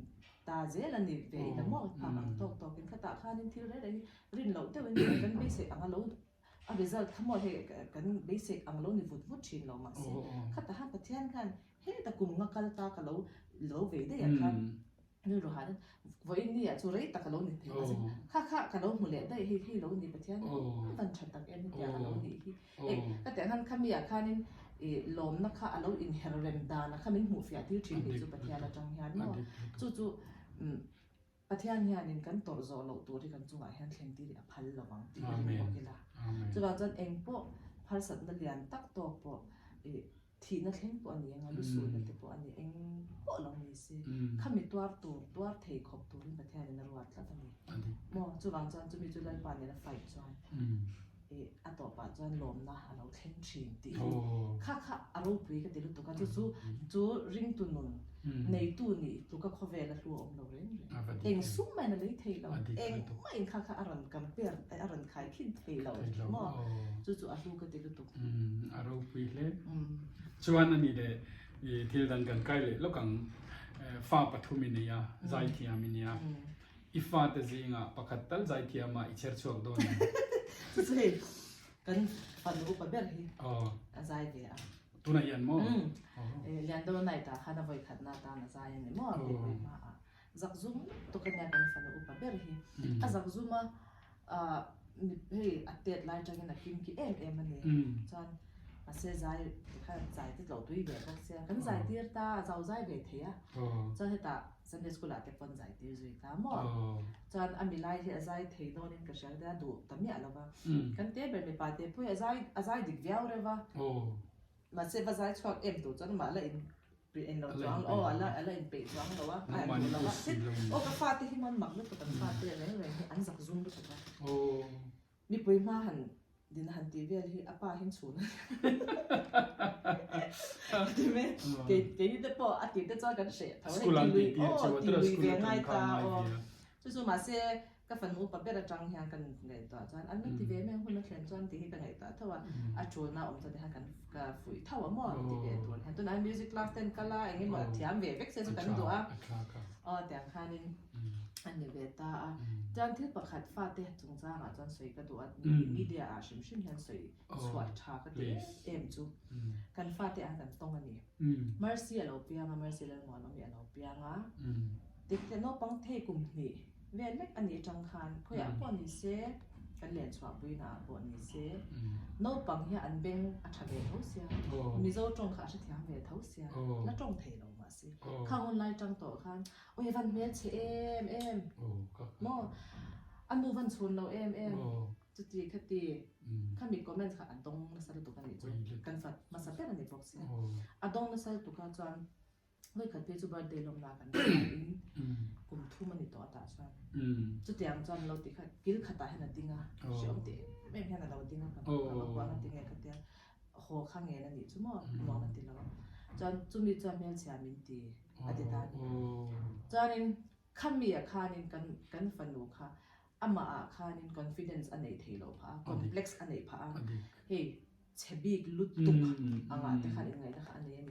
ta zel a ni ve in a maw phak ang tawk tawkin khatah khanin thil reng reng hi rin loh deuhin kan beisei ang a lo a result kha maw hei kan beisei ang lo ni vut vut thin lo mahse khatah khan Pathian khan heta kum nga kal ta ka lo lo ve daih ah khan rilru han vawiin ni ah chu rei tak a lo ni thei mahse kha kha ka lo hmu leh daih hei hei lo ni Pathian van tha tak em hetiang a lo nih hi hei ka tih ang khan khami ah khanin i lawmna kha a lo inher rem dan a kha min hmuh fiah tir thin tih chu Pathian atang hian maw chu chu Pathian hianin kan tawrh zawh loh tur hi kan chungah hian thleng tir hi a phal lo ang tih i ring bawk ila. Chuvang chuan eng pawh harsatna lian tak tawk pawh i thihna thleng pawh a ni ang a, lusulna te pawh a ni, eng pawh lo ni se, khami tuar tur, tuar thei khawp turin Pathianin a ruat tlat a ni. Maw? Chuvang chuan chumi chu Lalpa nena fight chuan i. I a tawpah chuan lawmna a lo thleng thin tih hi kha kha a ropui ka ti lutuk a, chu chu chu ringtu nun neitu nih tluka khawvel a hlu a awm lo reng reng. Eng sum mahin a lei thei lo, eng mahin kha kha a rawn compare a rawn khai khin thei lo maw, chu chu a hlu ka ti lutuk. A ropui hle. Chuan a nih leh i thil dang kan kai leh lawk ang, fa pathum i nei a, zaithiam i nia. I fate zingah pakhat tal zaithiam ah i chher chhuak dawn em? Chu hei kan fanu upa ber hi a zai ve a. Tunah hian maw? Umm. Liando night ah khan a vawi khatna atan a zai a ni maw? Mipui hma ah. Zakzum lutuk a nia kan fanu upa ber hi. A zakzum a hei a tet lai atangin a kim ki em em a ni. Chuan mahse zai tikhan zai te tlawh tui ve bawk sia. Kan zai tir ta a zau zai ve thei a. Chuan hetah Sunday school ah te pawn zai tir zui ta maw? Chuan a milai hi a zai thei dawn in ka hria ka tia duh ta miah lo va. Kan te ber mipa te pawh hi a zai a zai dik viau reuh va. Mahse va zai chhuak em tur chuan amah la in en lo chuang aw a la a la in peih chuang lo a, a en duh lo va. Aw ka fate hi mawn mak lutuk an fate reng reng hi an zak zum lutuk a. Mipui hma han din han tih vel hi a pa hian chhun a ti mai. Kei keini te pawh a tih te chuan kan hreh tho hei ti lui aw ti lui ve ngai ta aw. Chu chu mahse ka fanu upa ber atang hian kan ngaihtuah chuan an la ti ve mai ang hun a thlen chuan tih hi ka ngaihtuah tho a. A tulna awm chuan tihian kan ka fuih tho a maw ti ve tur hian. Tunah hian music class ten kal a eng emaw thiam ve vek se chu kan duh a. Aw tiang khanin. A ni ve ta a. Chuan thil pakhat fate chungchangah chuan sawi ka duh a, media ah hrim hrim hian sawi chhuah tha ka ti em em chu. Kan fate ah kan tawng a ni. Mercy a lo piang a, Mercy Lalmuanawmi a lo piang a. Tikte naupang thei kum hnih vel lek a nih atang khan khawiah pawh ni se, kan len chhuah puina ah pawh ni se, naupang hian an beng a tha ve tho sia, Mizo tawng kha a hrethiam ve tho sia, la tawng thei lo mahse. Khang hun lai tang tawh khan Awi van hmel chhe em em maw a nu van chhun lo em em chuti khati khami comments kha a dawng nasa lutuk a nih chu kan fat hmasa ber a ni bawk sia a dawng nasa lutuk a chuan vawikhat phei chu birthday lawm la kan in kum thum a ni tawh a tah chuan chutiang chuan lo ti kha kil khatah hian a ding a hreawm ti em em hian a lo ding a ka va kuah nga tinge khatia haw kha ngen a nih chu maw nuam a ti lo chuan chumi chuan hmelchhia min ti a ti ta a ni. Chuanin khami ah khanin kan kan fanu kha amah ah khanin confidence a neih theih loh phah a, complex a neih phah a, hei chhe bik lutuk angah te khan inngaihna kha a nei a ni.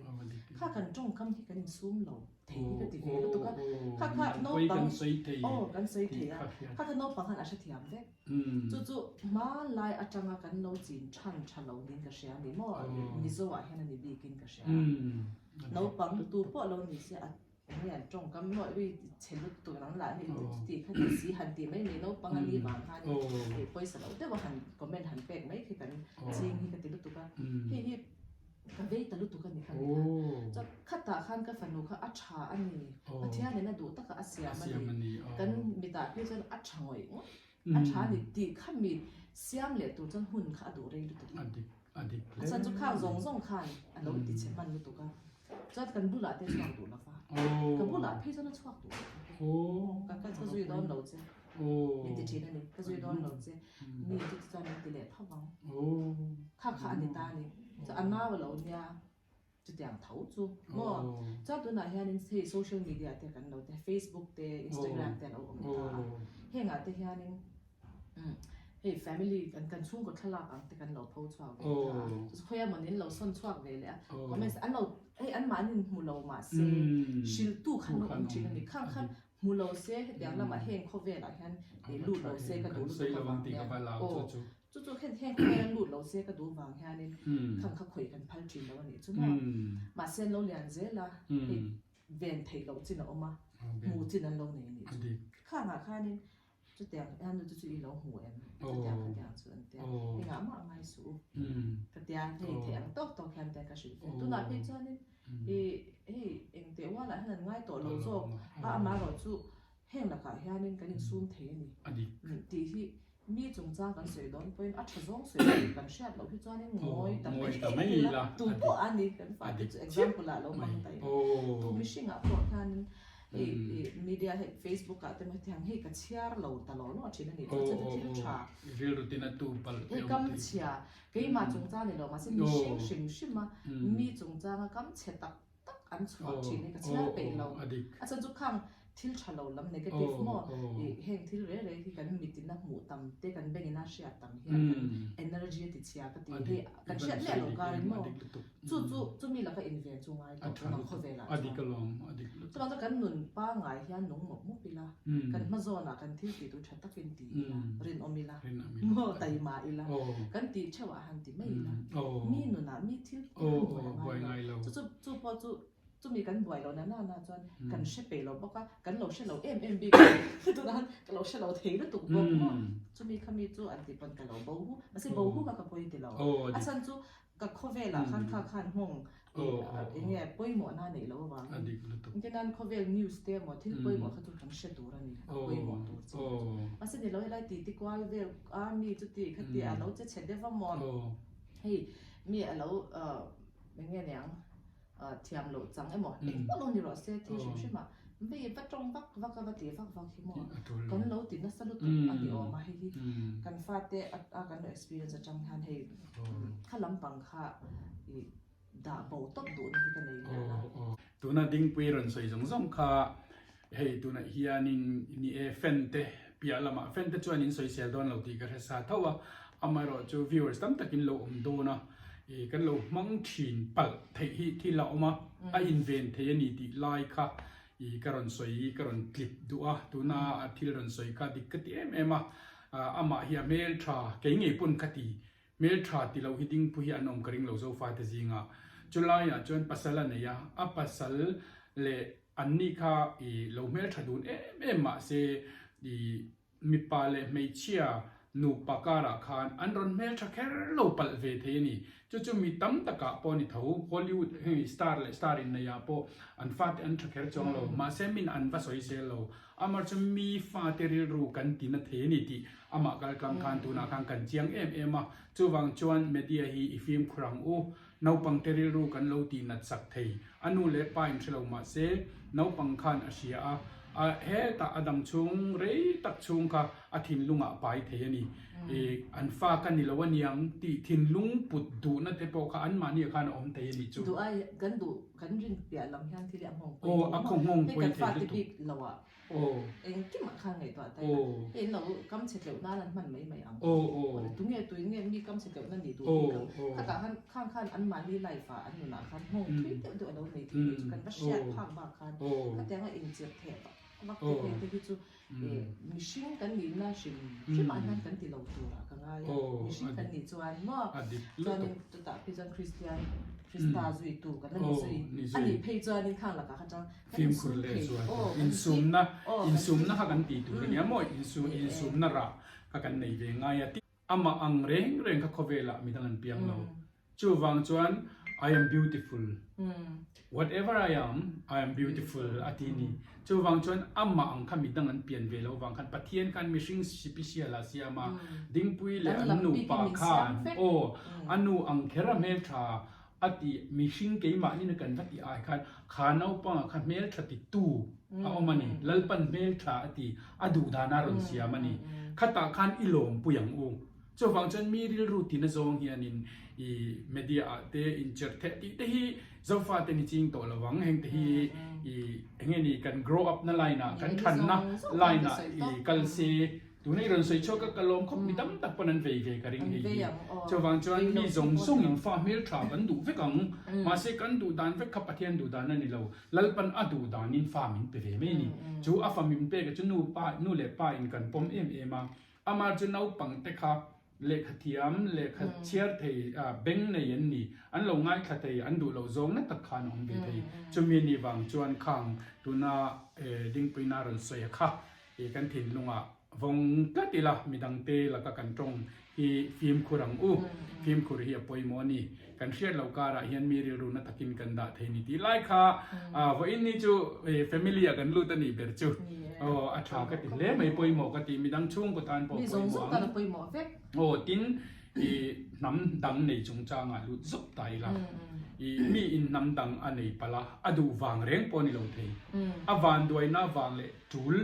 Kha kan tawngkam hi kan insum lo thei hi ka ti ve lutuk a, kha kha naupang aw kan sawi thei a, kha kha naupang khan a hrethiam vek. Chu chu hmanlai atanga kan lo chin than tha lo niin ka hria a ni maw? Mizo ah hian a ni bikin ka hria a. Naupang tu pawh lo ni se a enge an tawngkam maw ui chhe lutuk nang lah hi chuti kha ti si han ti mai mai naupang a ni vang khan hei pawisa lo deuh a han comment han pek mai khi kan ching hi ka ti lutuk a. Hei hi ka vei ta lutuk a ni kha ni kha. Chuan khatah khan ka fanu kha a tha a ni. Pathianin a duh taka a siam a ni. Kan mitah phei chuan a tha ngawih ngawih a tha a ni tih kha mi siam leh tur chuan hun kha a duh rei lutuk a. A chhan chu khang zawng zawng khan a lo ti chhe hman lutuk a. Chuan kan bulah te chhuak duh lo va. Ka bulah phei chuan a chhuak duh lo va. Ka ka zui dawn lo che. Min ti thin a ni. Ka zui dawn lo che. Mi chu chuan min ti leh tho vang. Kha kha a ni ta a ni. Chuan a nau a lo nia chutiang tho chu maw. Chuan tunah hianin hei social media te kan lo te Facebook te Instagram te a lo awm ta a. Hengah te hianin Hei family kan kan chhungkaw thlalak ang te kan lo pho chhuak ve ta a, chu khawi emaw nin lo sawn chhuak ve leh a, comments an lo hei an mahni in hmu lo mahse hrilhtu khan lo awm thin a ni, khang khan hmu lo se hetiang lamah heng khawvelah hian lut lo se ka duh lutuk avang hian aw chu chu heng khawvela lut lo se ka duh vang hianin khang kha khawih kan phal thin lo a nih chu maw, mahse an lo lian zel a hei ven theih loh chin a awm a, hmu chin an lo nei a nih chu, khangah khanin Chutiang hian nu chu chu i lo hmu em? Chutiang khatiang chu an tia. Engah mah ngai suh u. Ka tia hei theih ang tawk tawk hian tia ka hrilh ve. Tunah phei chuanin i hei engteh ualah hian an ngai tawh lo zawk a, amaherawh chu heng lakah hianin kan insum thei a ni. Tih hi mi chungchang kan sawi dawn pawhin a tha zawng sawi tur kan hriat loh hi chuanin ngawi ta mai ila tu pawh a ni kan fate chu example ah lo hmang ta ila. Tu mihringah pawh hianin. Hei i media hei Facebook ah te maw hetiang hei ka chhiar lo ta lo lo thin a nih chu chu chu thil tha. Rilru tin a tu palh Hei kam chhia keimah chungchang ni lo mahse mihring hrim hrim a mi chungchanga kam chhe tak tak an chhuah thin hi ka chhiar peih lo. A chhan chu khang thil tha lo lam negative maw i heng thil reh reh hi kan mit in a hmuh tam te kan beng in a hriat tam hian kan energy a ti chhia ka ti hei kan hriat miah lo karin maw chu chu chumi laka inven chu ngai tawh tun ang khawvel ah chuan chuvang chuan kan nun pangai hian nung mawp mawp ila kan hma zawn ah kan thil tih tur tha takin ti ila rinawm ila maw taima ila kan tih theuh ah han ti mai ila mi nun ah mi thil te han buai a ngai lo chu chu chu pawh chu Chumi kan buai loh na nana chuan kan hre peih lo bawk a, kan lo hre lo em em bik a, tunah khan ka lo hre lo thei lutuk bawk maw. Chumi kha mi chu an tih pawn ka lo bo hu, mahse bo hu kha ka pawi ti lo. A chhan chu ka khawvelah khan kha khan nghawng eng nge pawimawhna a neih loh avangin engtin khawvel news te emaw thil pawimawh kha chu kan hre tur a ni, a pawimawh tur chi kha chu. Mahse ni lo helai titi kual vel a mi chuti khati a lo che chhe deuh a maw, hei mi a lo eng nge niang. Thiam loh chang emaw engpawh lo ni rawh se thil hrim hrim ah vei va tawng vak vak a va ti vak vak hi maw kan lo ti nasa lutuk a ni awm a hei hi kan fate a kan lo experience atang hian hei kha lampang kha i dah bo tawp duhna hi ka nei lian a. Tuna Dingpui rawn sawi zawng zawng kha hei tunah hianin ni e fan te piah lamah fan te chuan in sawisel dawn lo tih ka hre sa tho a, amaherawhchu viewers tam takin lo awm dawn a, ih kan lo hmang thin palh theih hi thil a awm a, a inven thei a ni tih lai kha ih ka rawn sawi ka rawn tlip duh a, tuna a thil rawn sawi kha dik ka ti em em a, amah hi a hmeltha kei ngei pawn ka ti Hmeltha ti lo hi dingpui hi an awm ka ring lo Zofate zingah. Chulaiah chuan pasal a nei a, a pasal leh anni kha i lo hmeltha dun em em mahse i mipa leh hmeichhia nupa karah khan an rawn hmeltha kher lo palh ve thei a ni. Chu chu mi tam takah pawh a ni tho, Hollywood hei star leh star inneihah pawh an fate an tha kher chuang lo, mahse min an va sawi zel lo. Amah chu mi fate rilru kan ti na thei a ni tih amah kaltlang khan tunah khan kan chiang em em a, chuvang chuan media hi i fimkhur ang u, naupangte rilru kan lo tih nat sak thei, a nu leh pa in hre lo mah se naupang khan a hria a, a hetah a dam chhung rei tak chhung kha a thinlungah a pai thei a ni, i an fa ka ni lo aniang tih thinlung put duhna te pawh kha anmahniah khan a awm thei a ni chu. Duh ai kan duh Kan rin piah lam hian thil hi a nghawng pawi thei maw? Hei kan fate bik lo ah engkimah khan ngaihtuah ta ila, hei lo kam chhe tleuh nan an hman mai mai ang. Tunge tuin nge mi kam chhe tleuh na nih duh bik ang? Khatah khan khang khan anmahni life ah an nunah khan nghawng thui deuh deuh a lo nei thei mai chu kan va hriat phak bak khan khatianga inchirh theh vak te phei te hi chu Mihring kan nihna hrim hrimah hian kan ti lo turah ka ngai a, mihring kan nih chuan maw chuanin chutah phei chuan Kristian Krista zuitu kan la ni zui a nih phei chuanin khang lakah kha chuan kan insum thei aw kan insumna insumna kha kan ti tur a nia maw insumna rah kha kan nei ve ngai a amah ang reng reng kha khawvelah midang an piang lo Chuvang chuan I am beautiful, whatever I am, I am beautiful a ti ni. Chuvang chuan amah ang kha midang an pian ve lo vang khan Pathian khan mihring sipisial a siam a, Dingpui leh an nupa khan aw a nu ang kher a hmeltha a ti mihring keimahni kan va tih ai khan kha naupanga kha hmeltha titu a awm a ni. Lalpan hmeltha a ti a duhdan a rawn siam a ni. Khatah khan i lawmpui ang u. Chuvang chuan mi rilru tina zawng hianin i media ah te inchirh theh tih te hi Zofa te ni ching tawh lo ang, heng te hi i eng nge ni kan grow up na line ah kan than na line ah i kal se tuna i rawn sawi chhuak a ka lawm khawp mi tam tak pawn an vei ve ka ring hei hi. Chuvang chuan mi zawng zawng in fa hmel tha kan duh vek ang, mahse kan duh dan vek kha Pathian duh dan a ni lo, Lalpan a duh dan in fa min pe ve mai a ni. Chu a fa min pek a chu nu pa nu leh pa in kan pawm em em a, Amah chu naupang te kha lehkha thiam, lehkha chhiar thei, beng nei an ni. An lo ngaithla thei, an duh loh zawng na tak khan awm ve thei. Chumi ni vang chuan khang tuna Dingpuina rawn sawi a kha kan thinlungah vawng tlat ila midangte laka kan tawng hi fimkhur ang u. Fimkhur hi a pawimawh a ni. Kan hriat loh karah hian mi rilru na takin kan dah thei ni tih lai kha vawiin ni chu family ah kan lut a nih ber chu aw a tha ka ti hle mai pawimawh ka ti midang chhungkaw tan pawh pawimawh ang aw tin. I hnam dang nei chungchangah lut zauh ta ila, i mi in hnam dang a nei palh a, a duh vang reng pawh a ni lo thei. A vanduaina vang leh tul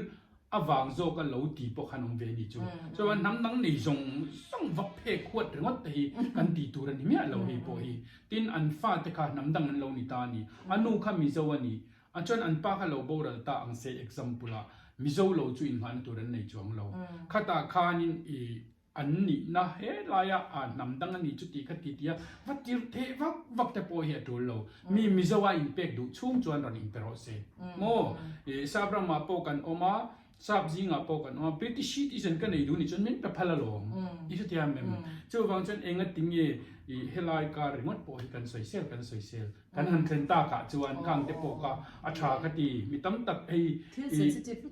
a vang zawk a lo ti pawh khan awm ve a ni chu. Chuan hnam dang nei zawng zawng vak phek huat ringawt te hi kan ti tur a ni miah lo hei pawh hi. Tin, an fate kha hnam dang an lo ni ta a ni. A nu kha Mizo a ni. A chuan an pa kha lo boral ta ang se example ah Mizo lo chu inngahna tur an nei chuang lo. Khatah khanin i An nihna helaia a hnam dang a nih chu tih kha ti tia va tirh theh vak vak te pawh hi a tul lo. Mi Mizo a inpek duh chhung chuan rawn inpe rawh se. Maw? I Sap ramah pawh kan awm a, Sap zingah pawh kan awm a, British citizen ka nei duh nih chuan min pe phal alawm. I hrethiam em? Chuvang chuan enga tinge i helai kar ringawt pawh hi kan sawisel kan sawisel. Kan han thlen takah chuan khang te pawh kha a tha ka ti. Mi tam tak hei i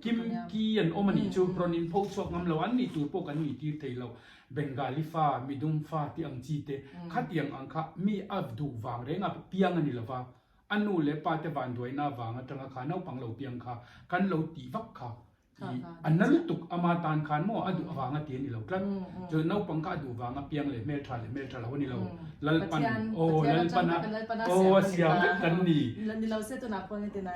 Kim Ki an awm a nih chu rawn in pho chhuak ngam lo, an nih tur pawh kan nih tir thei lo. Bengali fa, midum fa tih ang chi te khatiang ang kha mi a duh vang reng a piang a ni lo va. A nu leh pa te vanduaina vang atanga kha naupang lo piang kha kan lo tih vak kha I a na lutuk ama tan khan maw a duh avanga ti a ni lo tlat. Chu naupang kha a duh vanga piang leh hmeltha leh hmeltha lo a ni lo. Lalpan aw Lalpana aw a siam vek kan ni. Ni lo se tunah pawh ni tina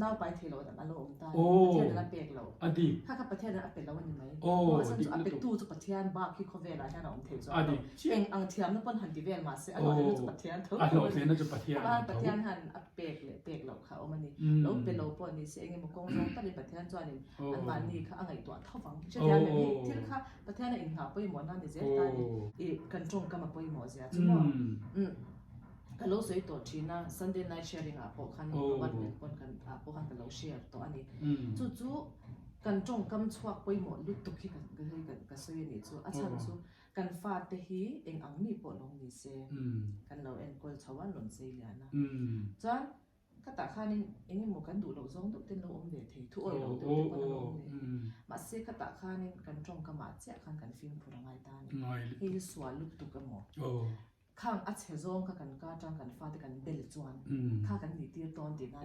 nau pai thei lo a lo awm ta a ni. Pathian in a pek lo. A dik. Kha kha Pathian in a pe lo a ni mai. Aw a chhan chu a petu chu Pathian bak hi khawvelah hian a awm thei chuang lo. Eng ang thiamna pawn han ti vel mahse a hlawhtlinna chu Pathian tho tho a ni. A hlawhtlinna chu Pathian tho. Pathian han a pek leh pek loh kha a awm a ni. Lo pe lo pawh ni se engemaw kawng zawng takin Pathian chuanin anmahni kha a ngaihtuah tho vang. Hrethiam em hei thil kha Pathian a inngah pawimawh na ni zel ta a ni. I kan tawngkam a pawimawh zia chu maw? Umm ka lo sawi tawh thin a, Sunday night sharing ah pawh khan Robert nen pawn kan ah pawh khan ka lo share tawh a ni. Chu chu kan tawngkam chhuak pawimawh lutuk hi ka sawi a nih chu. A chhan chu Kan fate hi eng ang mi pawh lo ni se, kan lo enkawl chho a, rawn sei lian a. Chuan khatah khanin eng emaw kan duh loh zawng deuh ten lo awm ve thei, thu awih loh deuh te pawn a lo awm ve thei. Mahse khatah khanin kan tawngkamah chiah khan kan fimkhur a ngai ta a ni. Hei hi sual lutuk emaw? Khang a chhe zawng kha kan ka atang kan fate kan bel chuan kha kan nih tir dawn tihna a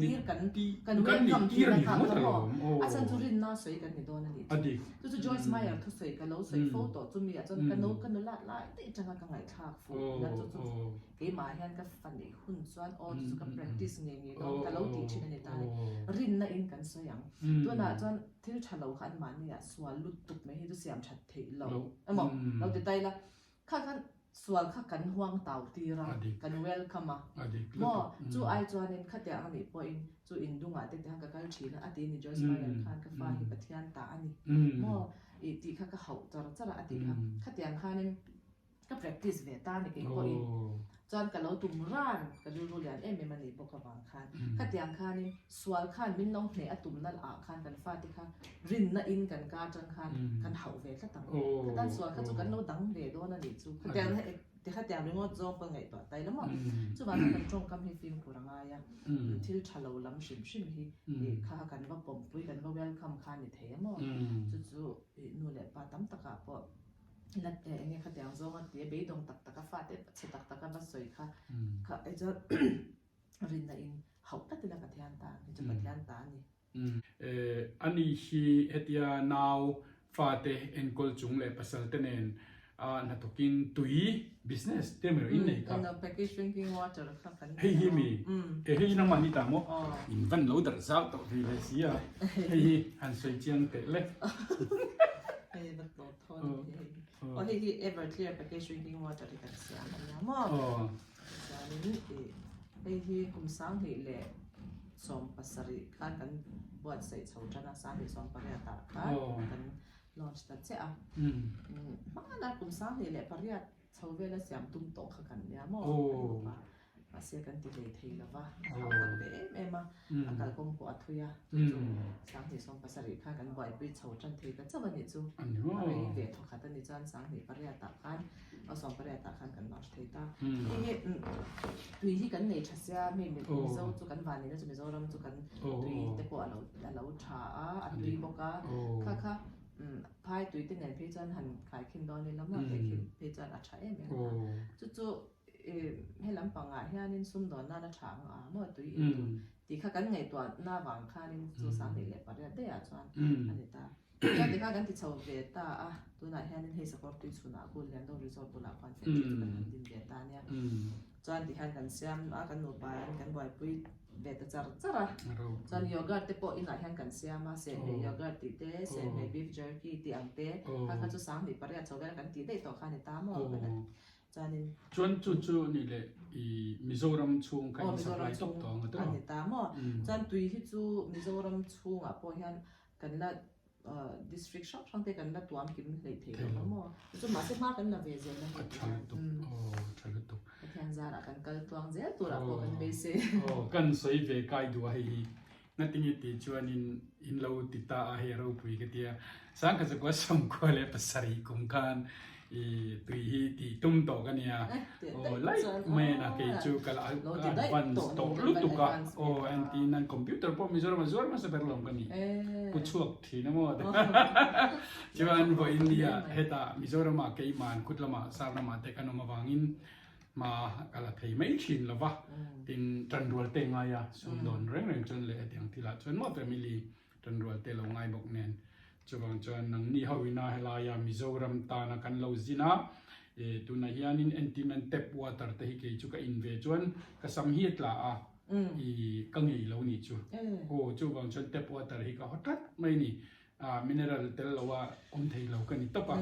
ni. Kan nih tir kan kan welcome tihna kha kha maw? A chhan chu rinna sawi kan ni dawn a nih chu. Chu chu Joyce Meyer thusawi ka lo sawi fo tawh chumi ah chuan ka no ka nu lat lai daih atanga ka ngaihthlak fuh na chu chu keimah hian ka fa neih hun chuan aw chu chu ka practice ngei ngei dawn ka lo tih thin a ni ta a ni. Rinna in kan sawi ang. Tunah chuan thil tha lo kha anmahni ah sual lutuk mai hi chu siam that theih loh emaw lo ti ta ila. Kha khan sual kha kan huang tau tir a, kan welcome a. Maw? Chu ai chuanin khatiang a nih pawhin chu indungah te te khan ka kal thin a, a ti ni Joyce Meyer khan ka fa hi Pathian ta a ni. Maw? I tih kha ka hauh char char a, a tih kha. Khatiang khanin ka practice ve ta a ni kei pawhin. Chuan ka lo tum ran, ka rilru lian em em a nih bawk avang khan. Khatiang khanin sual khan min lo hneh a tumna ah khan kan fate kha rinna in kan ka atang khan kan hauh ve tlat ang. Khatan sual kha chu kan lo dang ve dawn a nih chu. Khatiang khatiang ringawt zawng pawh ngaihtuah ta ila maw. Chuvang chuan kan tawngkam hi fimkhur a ngai a, thil tha lo lam hrim hrim hi kha kan va pawmpui, kan va welcome kha a ni thei a maw. Chu chu nu leh pa tam takah pawh la eng nge khatiang zawng a ti a, beidawng tak tak a fate chhe tak tak a va sawi kha kha chuan rinna in hauh tlat ila Pathian tan, hei chu Pathian ta a ni. Ani hi hetia nau fate enkawl chung leh pasal te nen hnathawkin tui business te emaw in nei kha. Package drinking water kha kan Hei hi mi e hei hi nangmah ni ta maw? In van lo darh zau tawh ve le sia hei hi han sawi chiang teh le. Hei va tlawh thawn a ni hei. Aw hei hi Everclear package drinking water hi kan siam a nia maw? Chuanin hei hi kum 2017 khan kan buatsaih chho tan a, 2018 ah khan kan launch ta chiah a. Hmanah kum 2008 chho vela siam tum tawh kha kan nia maw kan bawk a, mahse kan ti hlei thei lo va, a hau tak ve em em a, a kalkawng pawh a thui a, chu chu 2017 khan kan buaipui chho tan thei ta chauh a nih chu, a rei ve thawkhat a nih chuan 2008 ah khan a 18 ah khan kan launch thei ta. Hei hi tui hi kan nei tha sia, mi Mizo chu kan vanneihna chu Mizoram chu kan tui te pawh a lo a lo tha a, a tui bawk a, kha kha phai tui te nen phei chuan han khaikhin dawn ila maw tehkhin phei chuan a tha em em a, chu chu he lampangah hianin sumdawn nana tha ang a maw tui in tur tih kha kan ngaihtuahna vang khanin chu 2008 daihah chuan a ni ta. Chuan tikha kan ti chho ve ta a, tunah hianin hei Sakawr tui chhunah khu Liando Resort bulah khuan factory chu kan han din ve ta nia. Chuan tihian kan siam a, kan nupa in kan buaipui ve ta char char a. Chuan yogurt te pawh inah hian kan siam a, sehhmeh yogurt tih te, sehhmeh beef jerky tih ang te, kha kha chu 2008 chho vel kan tih daih tawh kha a ni ta maw? Chuanin. Chuan chu chu nih leh i Mizoram chhung kha in supply tawp tawh ang a tawh? A ni ta maw? Chuan tui hi chu Mizoram chhungah pawh hian kan la District hrang hrang te kan la tuam kim hleih thei lo maw? Chu mahse hma kan la ve zel a ni. A tha lutuk, aw tha lutuk. Pathian zarah kan kal tluang zel turah pawh kan beisei. Aw kan sawi ve kai duh a hei hi. Ngatinge tih chuanin in lo ti ta a hei ropui ka tia. Sangkhatzakua 97 kum khan i tui hi tih tum tawh ka nia. Aw laih mai a na kei chu ka la advance tawh lutuk a. Aw engtin nan computer pawh Mizoram a zuar hmasa ber lawm ka ni. Pu chhuak thin a maw. Chuan vawiin nia hetah Mizoramah keiman khut lamah sar lamah te kan awm avangin hma ka la thei mai thin lo va. Tin tanrual te ngai a sumdawn reng reng chuan leh hetiang thilah chuan maw family tanrual te lo ngai bawk nen. Chuvang chuan nangni ho ina helaia Mizoram tana kan lo zin a, e tunah hianin entirnan tap water te hi kei chu ka in ve chuan ka sam hi a tla a, i ka ngei lo nih chu. Aw chuvang chuan tap water hi ka haw tlat mai a ni. Mineral tel lo a awm thei lo ka ni tawp a.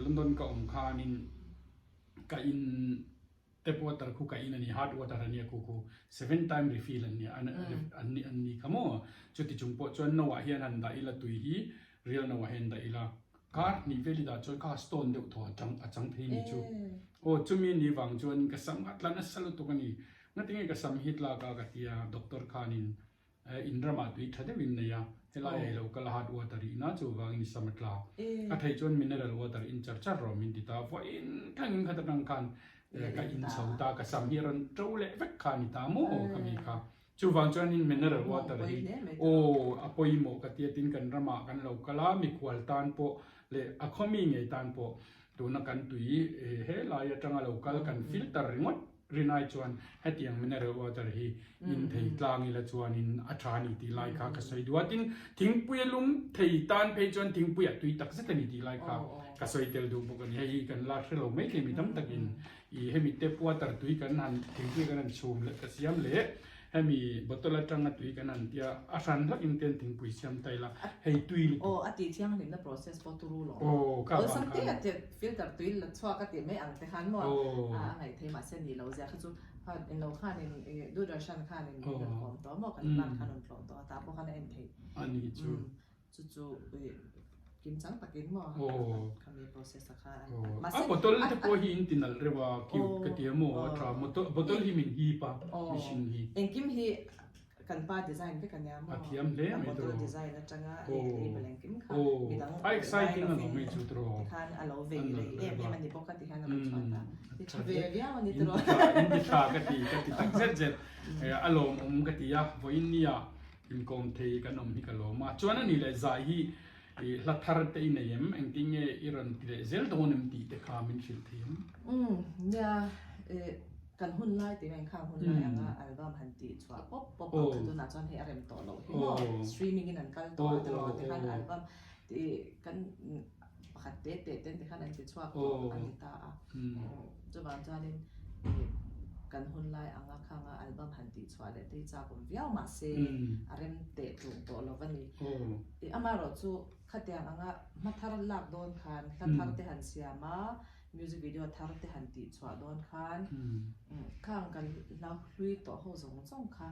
London ka awm khanin ka in Tap water khu ka in a ni, hard water a nia khu khu seven time refill an nia an an ni an ni kha maw. Chuti chung pawh chuan no ah hian han dah ila tui hi real no ah hian dah ila kar hnih vel i dah chuan kha stone deuh thaw a chang a chang thei ni chu. Aw chumi ni vang chuan ka sam a tla nasa lutuk a ni. Ngatinge ka sam hi tlak a ka tia doctor khanin In ramah tui tha deuhin nei a, helai ah i lo kal a hard water i ina chuvangin i sam a tla. A thei chuan mineral water in char char rawh min ti ta, vawiin thlengin khat atang khan ka in chho ta, ka sam hi a rawn to leh vek kha a ni ta maw ka mi kha. Chuvang chuanin mineral water hi aw a pawimawh ka tia tin kan ramah kan lo kal a, mikhual tan pawh leh a khawmi ngei tan pawh tuna kan tui helai atanga lo kal kan filter ringawt Rinai chuan hetiang mineral water hi in thei tlang ila chuanin a tha a ni tih lai kha ka sawi duh a. Tin, thingpui a lum thei tan phei chuan thingpui a tui tak zet a ni tih lai kha ka sawi tel duh bawk a ni. Hei hi kan la hre lo mai thei mi tam takin i hemi tap water tui kan han thingpui kan han chhum leh ka siam leh hemi bottle atanga tui kan han tia a hran hlak in ten thingpui siam ta ila hei tui lutuk. Aw a tih thianghlimna process pawh turu lo. Aw ka vang khan. Awlsam te a filter tui la chhuak a tih mai ang te khan maw a ngaih thei mahse ni lo zia kha chu in lo khan in Doordarshan khan in min rawn kawm tawh maw kan plant khan rawn tlawh tawh a tah pawh khan a en theih. A ni chu. Chu chu kim chang takin maw khami process a kha mahse a bottle te pawh hi in ti nalh reuh a cute ka ti a maw a tha bottle hi min hip a machine hi. Engkim hi kan pa design vek a nia maw a thiam hle mai tawh bottle design atanga hei label engkim kha midang a exciting a lo mai chu tawh tikhan a lo vei rei em em a ni bawk a tikhan a lo chhuah ta ti tha ve viau a ni tawh in ti tha ka ti ka ti tak zet zet a lawmawm ka ti a vawiin nia Inkawm thei kan awm hi ka lawm a, chuan a ni leh zai hi i hla thar te i nei em? Engtin nge i rawn ti leh zel dawn em tih te kha min hrilh thei em? Umm nia eh kan hun lai tih hian khang hun lai anga album han tih chhuah pawp pawp ang kha tunah chuan hei a rem tawh loh hi maw streaming in an kal tawh a tiraw tikhan album tih kan pakhat te te ten tikhan an ti chhuak tawh a ni ta a chuvang chuanin ih kan hun lai anga khanga album han tih chhuah leh te hi chak awm viau mahse a rem teh tlung tawh lo a ni. Ih amaherawh chu khatiang anga hma thar lak dawn khan hla thar te han siam a music video thar te han tih chhuah dawn khan khang kan hla hlui tawh ho zawng zawng kha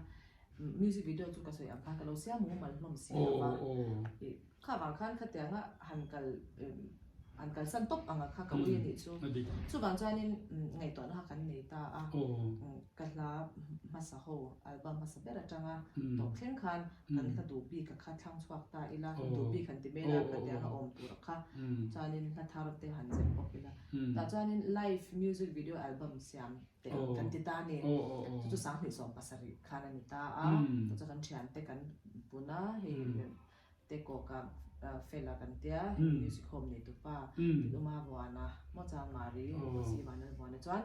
Music video chu ka sawi ang khan ka lo siam mumal hlawm si lo va, ih kha vang khan khatianga han kal han kalsan tawp ang a kha ka ui a nih chu. Chuvang chuanin ngaihtuahna kha kan nei ta a, ka hla hmasa ho album hmasa ber atanga tawp thleng khan kan hla duh bik a kha thlang chhuak ta ila, duh bik han ti mai ila khatianga awm tur a kha chuanin hla thar te han zep bawk ila. Tah chuanin live music video album siam te kan ti ta a ni. Chu chu 2017 khan a ni ta a, chu chu kan thiante kan pun a, hei Tekawka fela kan tia, hei music home nei tupa Tinuma Vuana, maw Chang Mari, Rosie Vanlal Vuana chuan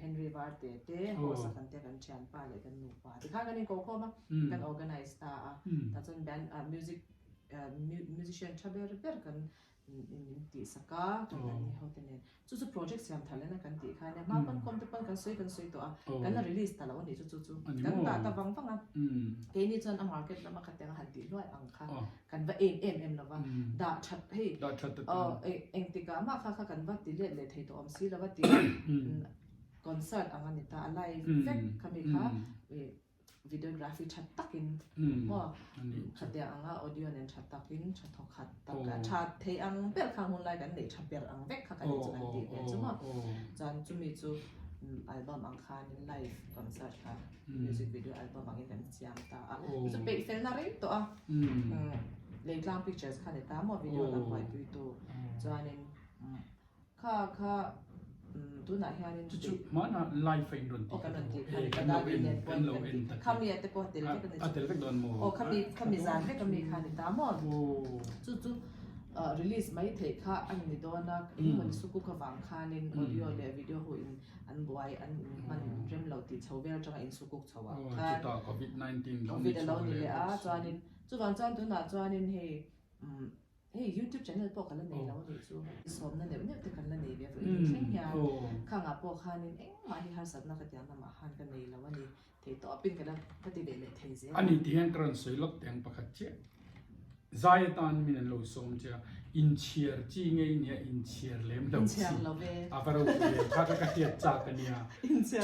Henry Varte te host a kan tia kan thianpa leh kan nupa tikhan kan inko khawm a, kan organize ta a, tah chuan band music. musician tha ber ber kan min tih sak a kan an ni ho te nen chu chu project siam thar lena kan tih kha ania hma pawn kawm te pawn kan sawi kan sawi tawh a kan la release ta lo a nih chu chu chu kan dah ta vang vang a keini chuan a market lama khatiang a han tih hluai ang kha kan va em em em lova dah that hei engtikah mah kha kha kan va ti let leh thei tawh awm si lova tih concert ang a ni ta a live vek khami kha Videography tha takin maw khatia anga audio nen tha takin tha thawk khat tak a tha thei ang ber kha hun lai kan neih tha ber ang vek kha kan chu kan tih ve chu maw chuan chumi chu album ang khanin live concert kha music video album angin kan siam ta a chu peih felna rei tawh a Leitlang Pictures kha ni ta maw video lam buaipuitu chuanin Kha kha tunah hianin Chu chu hmanah live a in rawn tih kha rawn tih kha kan lo en kan lo en tak Khami a te pawh a tel vek a ni a tel vek dawn maw? Aw khami khami zan vek ami kha a ni ta maw? Chu chu release mai theih kha a ni dawn a engemaw sukuk avang khanin audio leh video ho in an buai an hman rem lo tih chho vel atanga in sukuk chho ah khan chutah covid 19 lo ni chho leh a chuanin chuvang chuan tunah chuanin hei Hei youtube channel pawh ka la nei lo anih chu. Sawmna neuh neuh te kan la nei ve a vawiin thleng hian khangah pawh khanin engmah hi harsatna ka tiang lamah khan ka nei lo a ni thei tawpin ka la ka ti ve leh thei zel a. Ani ti hian ka rawn sawi lawk teng pakhat chiah. Zai atan min an lo sawm che a, inchhiar chi ngei nia inchhiar lem lo chi a va ropui em kha ka ka hriat chak a nia.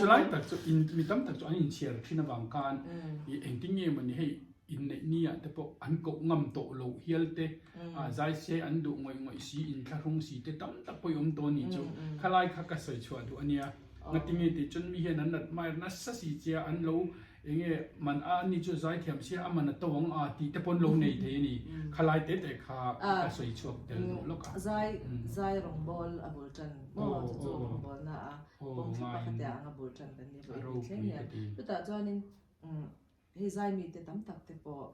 Chulai tak chu mi tam tak chu an inchhiar thin avang khan i engtin nge mawni hei Inneih ni ah te pawh an koh ngam tawh loh hial te, zai se an duh ngawih ngawih si, inthlahrung si te tam tak pawh i awm tawh a nih chu. Khalai kha ka sawi chhuah duh a nia. Ngatinge tih chuan mi hian an rat hmai nasa si che a, an lo eng nge man a ani chu zai thiam sia a man a to ang a tih te pawh an lo nei thei a ni. Khalai te te kha ka sawi chhuak tel duh lawk a. Zai zai rawngbawl a bul tan maw chu chu rawngbawl na a pawm thlap a khatia ang a bul tan kan ni vawiin thleng hian. Chutah chuanin Hei zai mite tam tak te pawh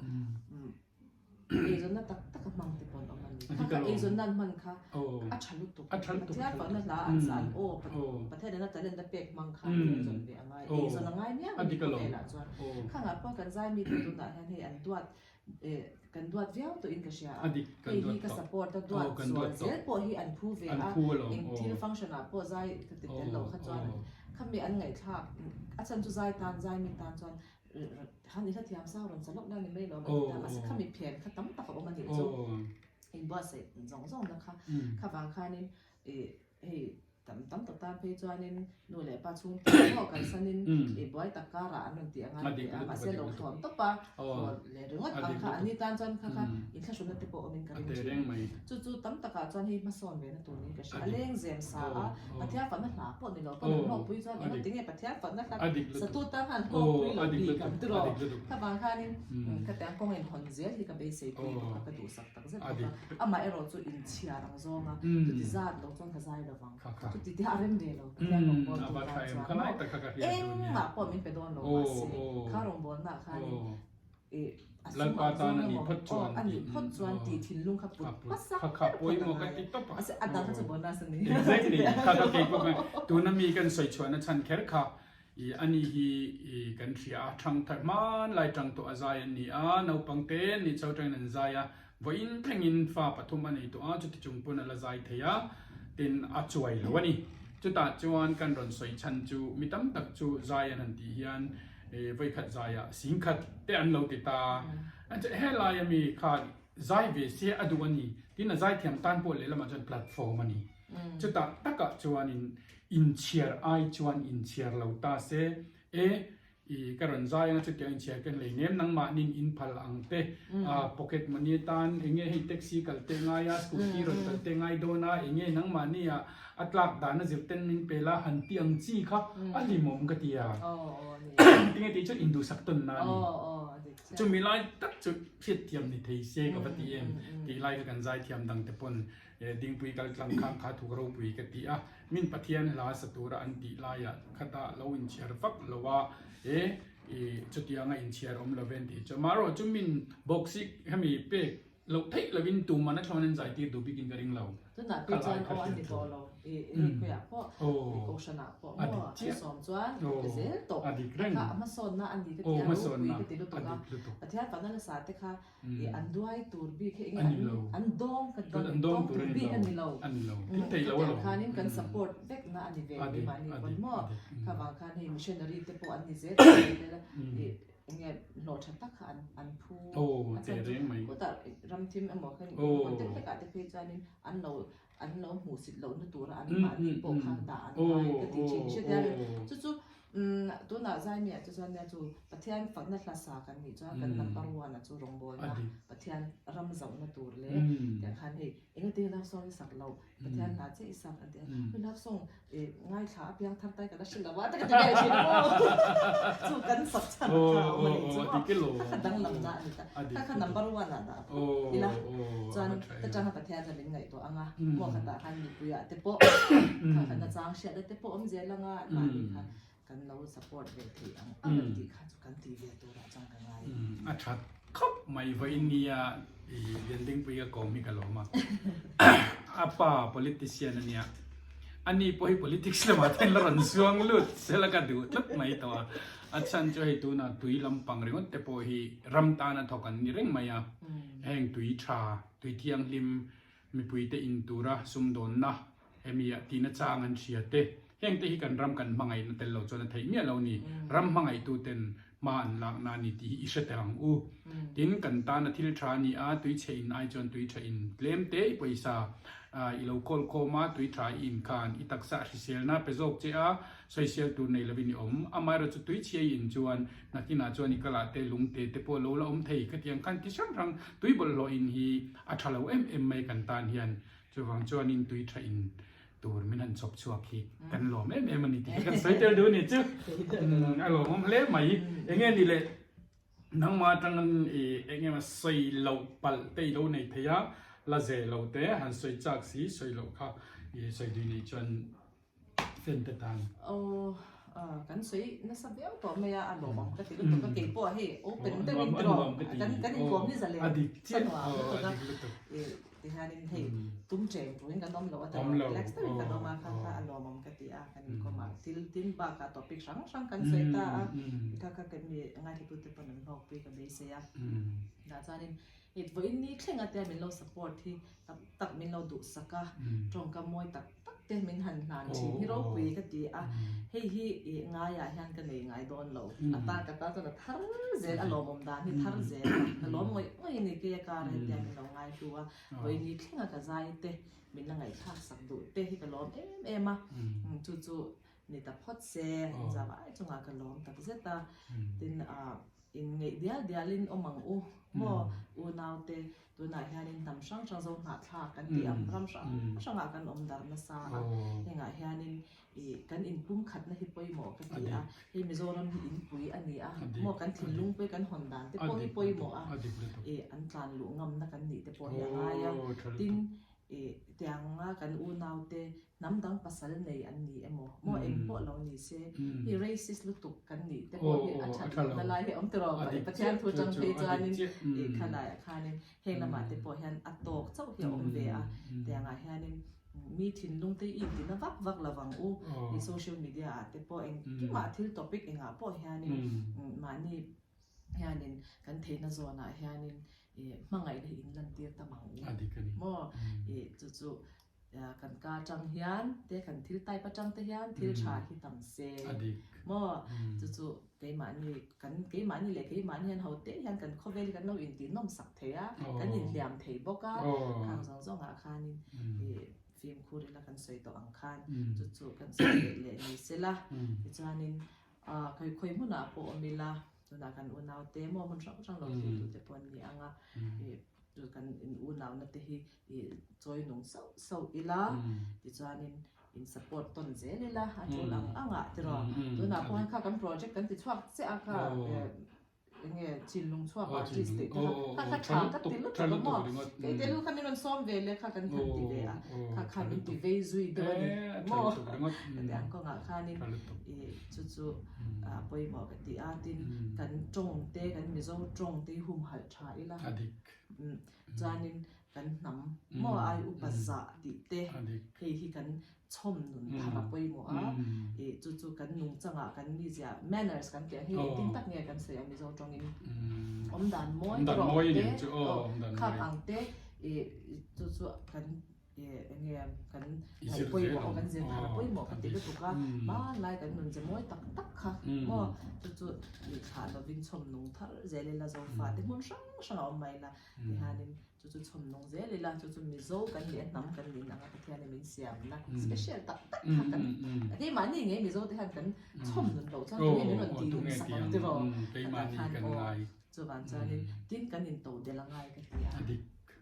eizawnna tak tak a hmang te pawh an awm a ni. Kha kha eizawnna an hman kha a tha lutuk. Pathian fakna hla an sa an aw Pathian ina talent a pek hmang khan eizawn ve a ngai. Eizawn a ngai miau a ni khawvelah chuan. Khangah pawh kan zai mite tunah hian hei an duat kan duat viau tawhin ka hria a. Hei hi ka support a duat sual zel pawh hi an phu ve a. Eng thil function ah pawh zai ka ti tel loh kha chuan khami an ngaihthlak a chhan chu zai tan zai mi tan chuan Han i hlathiam sang rawn sa lawk na ni mai lo ka ti ta mahse khami phen kha tam tak a awm a nih chu inbuatsaih zawng zawng na kha kha vang khanin ih hei tam tam tak tan phei chuanin nu leh pa chhung te pawh kalsanin ih buai tak karah an rawn tih a ngai ve a mahse lo thlawn tawp a haw leh ringawt ang kha an ni tan chuan kha kha inthlahrunna te pawh awmin ka ring thin chu chu tam takah chuan hei hmasawn ve na tur niin ka hria a leng zem sa a Pathian fakna hla pawh ni lo pawn an hlawkpui chuan eng tinge Pathian fakna hla satu tan khan hlawkpui lo bik ang tiraw? Kha vang khanin ka tiang kawng in hawn zel hi ka beisei pui bawk a, ka duhsak tak zet bawk a. Amah erawh chu inchhiar ang zawng a, chuti zat lo chuan ka zai lo vang. Chuti te a rem ve lo Pathian rawngbawltu tan chuan maw engmah pawh min pe dawn lo mahse kha rawngbawlnaah khanin Lalpa tan a nih phawt chuan a nih phawt chuan tih thinlung kha put hmasa kha kha pawimawh ka ti tawp a a dang kha chu bonus a ni exactly kha kha kei pawh khan tuna mi kan sawi chhuahna chhan kher kha i ani hi i kan hria a thang thar hmanlai tang tawh a zai an ni a naupang te an ni chho tangin an zai a vawiin thlengin fa pathum a nei tawh a chuti chung pawn a la zai thei a tin a chuai lo a ni chutah chuan kan rawn sawi chhan chu mi tam tak chu zai an han tih hian Vawikhat zaiah singkhat te an lo ti ta. Helai ami kha zai ve se a duh a ni. Tin a zaithiam tan pawh lehlamah chuan platform a ni. Chutah takah chuanin inchhiar ai chuan inchhiar lo ta se, e i ka rawn zai anga chutiang inchhiar ka hlei nem nangmahnin in phal ang te, pocket money atan enge hei taxi kal te ngai a, scooty rawn kal te ngai dawn a, enge nangmahni ah A tlak dan a zir ten min pe la han ti ang chi kha a hlimawm ka ti a. Tinge tih chuan induhsak tawn na a ni. Chumi lai tak chu hriatthiam ni thei se ka va ti em tih lai kha kan zaithiam dang te pawn Dingpui kal tlang khan kha thuk ropui ka ti a. Min Pathian hla sa tura an tih laiah khata lo inchhiar vak lo a e chutianga inchhiar awm lo ven tih chu. Amaherawhchu min bawksik hemi pek Loh theih lovin tuman a thlawn an zai tir duh bikin ka ring lo. Tunah phei chuan aw an ti tawh lo. I hei khawiah pawh i kohhranah pawh maw an sawm chuan ka pe zel tawh. Kha a hmasawnna a ni ka ti a, ropui ka ti lutuk a. Pathian fahna nasa te kha i an duai tur bik hi enge an dawng ka ti an dawng tur bik a ni lo. Chutiang khanin kan support vekna a ni ve keimahni pawn maw. Kha vang khan hei missionary te pawh an ni zel a i enge hlawh tha tak kha an an phu a chhan chu khutah ramthim emaw khan contact hlekah te phei chuanin an lo an lo hmuhsit lohna tura an mahni pawh kha dah an ngai ka ti thin hriat a chu chu tunah zaimiah chu chuan nia chu Pathian fakna hla sa kan nih chuan kan number one a chu rawngbawlna Pathian ram zauhna tur leh tiang khan hei engati love song i sak loh Pathian hla che i sak an ti a hei love song ngaithla a piang thar tai ka la hre lo a ta ka ti vel thin a maw chu kan sak chhan kha a awm a nih chu maw kha kha danglam na a ni ta kha kha number one ah dah phawt ila chuan ta tanga Pathian chuan min ngaihtuah ang a maw khatah khan mipui ah te pawh kha kha nachang hriatna te pawh awm zel ang a mahni kha kan lo support ve thei ang ang tih kha chu kan tih ve turah chuan ka ngai. A that khawp mai vawiin nia i Liandingpui ka kawm hi ka lawm a. A pa politician a nia. Ani pawh hi politics lamah te hian la rawn zuang lut sela ka duh tlat mai tawh a. A chhan chu hei tunah tui lampang ringawt te pawh hi ram tana thawk an ni reng mai a. Heng tui tha, tui thianghlim Mipuite in tura sumdawnna hemi ah tihna chang an hria te, heng te hi kan ram kan hmangaihna tel lo chuan a theih miah lo ni. Ram hmangaihtu ten hma an lakna a ni tih hi i hre tel ang u. Tin, kan tana thil tha a ni a, tui chhe in ai chuan tui tha in tlem te i pawisa i lo kawl khawm a, tui tha i in khan i taksa a hriselna pe zawk che a, sawisel tur nei lovin i awm. Amaherawh chu tui chhia i in chuan nakinah chuan i kalah te lung te te pawh lo la awm thei. Khatiang khan ti hrang hrang tui bawlhhlawh in hi A tha lo em em mai kan tan hian chuvang chuanin tui tha in tur min han chawp chhuak hi kan lawm em em a ni tih hi kan sawi tel duh a ni chu. A lawmawm hle mai. Enge ni le nangmah atangin i eng emaw sawi loh palh te i lo nei thei a, la ze lo te han sawi chak si sawi loh kha i sawi dui nei chuan Fan te tan. Aw kan sawi nasa viau tawh mai a, a lawmawm ka ti lutuk a, kei pawh hei open deuhin tiraw kan kan inkawm ni zalen ka nuam lutuk a, ti hianin hei tum cheng turin kan awm lo a tiraw relax deuhin kan awm a, kha kha a lawmawm ka ti a, kan inkawm a, thil tin bakah topic hrang hrang kan sawi ta a, kha kha kan mi ngaithlatute pawn an hlawkpui ka beisei a, dah chuanin Hei vawiin ni thleng atia min lo support hi tam tak min lo duhsak a, tawngkam mawi tak tak te min han hlan thin hi ropui ka ti a, hei hi i ngaiah hian ka nei ngai dawn lo, a tan ka tan chuan a thar zel a lawmawm dan hi thar zel a, ka lawm ngawih ngawih a ni kei a kar hetia min lo ngai hlu a, vawiin ni thleng a ka zai te min la ngaihthlak sak duh te hi ka lawm em em a, chu chu ni ta phawt se, zavai chungah ka lawm tak zet a, tin ah. Inngeih dial dialin awm ang u maw unaute, tunah hianin hnam hrang hrang zo hnahthlak kan tih ang ram hrang hrangah kan awm dar nasa a, hengah hianin ih kan inpumkhatna hi pawimawh ka ti a, hei Mizoram hi inpui a ni a maw kan thinlung pawh hi kan hawn dan te pawh hi pawimawh a, ih an tlan luh ngamna kan nih te pawh hi a ngai a, tin Ih, tianga kan unaute hnam dang pasal nei an ni emaw, maw eng pawh lo ni se, hi racist lutuk kan nih te pawh hi a that lohna lai hi a awm tiraw, Pathian thu tang phei chuanin ih khalaiah khanin heng lamah te pawh hian a tawk chauh hi a awm ve a, tiangah hianin mi thinlung te i intina vak vak lo vang u, ih social media ah te pawh engkimah thil topic engah pawh hianin mahni hianin kan theihna zawnah hianin ih hmangaihna hi inlantir tam ang u maw ih chu chu kan ka atang hian te kan thil type atang te hian thil tha hi tam se maw chu chu keimahni kan keimahni leh keimahni hian ho te hian kan khawvel hi kan lo intih nawm sak thei a kan inhliam thei bawk a khang zawng zawngah khanin ih fimkhur ila kan sawi tawh ang khan chu chu kan sawi leh leh ni sela tichuanin Ah, khawi khawi hmunah pawh awm ila, tunah kan unaute maw hmun hrang hrang lo thiltute pawh an ni ang a, ih chu kan in unauna te hi ih chawi nung sauh sauh ila, tichuanin in support tawn zel ila a tul ang ang ah tiraw, tunah pawh hian kha kan project kan ti chhuak chiah a kha Enge chinlung chhuak artist tih te kha kha kha tha ka ti lutuk a maw kei te lu kha min rawn sawm ve le kha kan han ti ve a kha kha min ti vei zui deuh a ni maw heti ang kawngah khanin i chu chu a pawimawh ka ti a tin kan tawng te kan Mizo tawng te hi humhalh tha ila chuanin. kan hnam maw ai upa zah tih te hei hi kan chhawm nun thar a pawimawh a, ih chu chu kan nungchangah kan mizia manners kan tih ang hi engtin tak nge kan sawi a Mizo tawngin awm dan mawi rawh te khak ang te ih chu chu kan ih eng nge kan ngaih pawimawh aw kan zir thar a pawimawh ka ti lutuk a, hmanlai kan nun ze mawi tak tak kha maw chu chu ih thlah lovin chhawm nung thar zel ila Zofa te hmun hrang hrang a awm mai la tihianin Chu chu chhawm nung zel ila, chu chu Mizo kan nih a hnam kan nih nanga Pathianin min siamna special tak tak kha kan keimahni ngei Mizo te hian kan chhawm nun loh chuan tunge min rawn ti nun sak ang tiraw? Khatah khan aw chuvang chuanin tin kan into del a ngai ka ti a.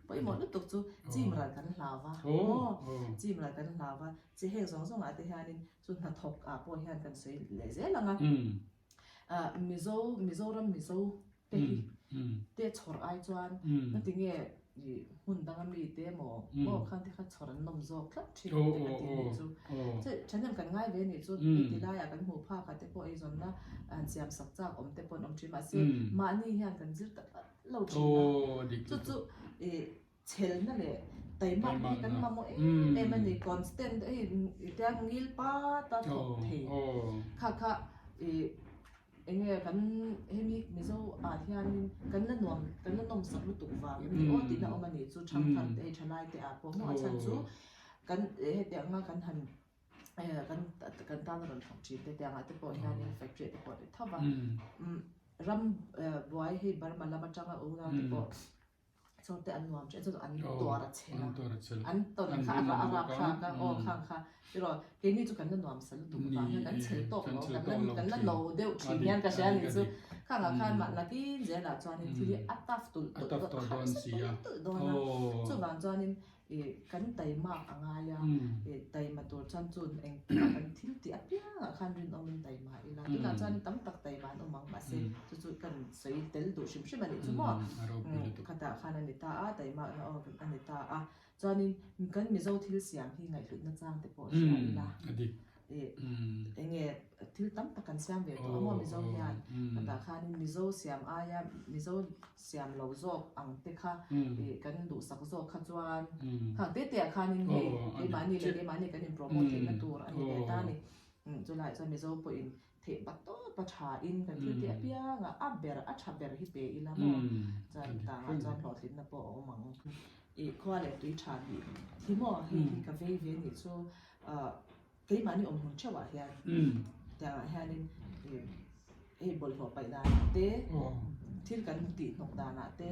Pawimawh lutuk chu chim ral kan hlau va maw? Chim ral kan hlau va, chi heng zawng zawngah te hianin chu hnathawk ah pawh hian kan sawi leh zel ang a. Mizo Mizoram Mizo te hi te chhawr ai chuan engati nge hmun danga mi te emaw maw khan te kha chhawr an nawm zawk tlat thin te ka ti nih chu. Che thahnem kan ngai ve nih chu heti laiah kan hmuh phak ah te pawh eizawnna han siam sak chak awm te pawh an awm thin mahse mahni hian kan zir ta tlat lo thin a. Chu chu ih chhelna leh taimak hi kan mamawh em em a ni constant hei tia ngil pat a thawk thei kha kha ih enge kan hemi Mizo ah hianin kan la nuam kan la nawm sak lutuk vang em ni aw tihna awm a nih chu thangthar te hei thalai te ah pawh maw a chhan chu kan hetiang anga kan han kan kan tan a rawn thawk thin te tiangah te pawh hianin factory ah te pawh a ri tho va ram buai hei Burma lam atanga unau te pawh Chawngte an nuam thin chu an tuar a chhel a, an tawn kha a rap thlak a, aw khang kha erawh keini chu kan la nuam sa lutuk avang hian kan chhel tawk lo, kan la no deuh thin hian ka hria a nih chu. Khangah khan mah nakin zelah chuanin thil hi a tough tulh tulh dawn, a harsa tulh tulh dawn a, chuvang chuanin Ih kan taimak a ngai a, ih taima tur chuan chun engtikah kan thil tih apiangah khan rinawmin taima ila, tunah chuan tam tak taima an awm ang mahse chu chu kan sawi tel duh hrim hrim a nih chu maw, khatah khan a ni ta a, taimakna aw a ni ta a, chuanin kan Mizo thil siam hi ngaihhlutna chang te pawh hria ila. Enge thil tam tak kan siam ve tawh a maw Mizo hian khatah khanin Mizo siam aia Mizo siam lo zawk ang te kha ih kan duhsak zawk kha chuan khang te te ah khanin hei keimahni leh keimahni kan in promote theihna tur a ni ve ta a ni chulaiah chuan Mizo pawhin theih bat tawp a tha in kan thil tih apiang a a ber a tha ber hi pe ila maw chuan tangah chuan hlawhtlinna pawh a awm ang ih khua leh tui tha tih hi maw hei hi ka vei ve nih chu ah keimahni awm hmun theuhah hian tiangah hianin ih hei bawlhhlawh paih danah te thil kan tih hnawk danah te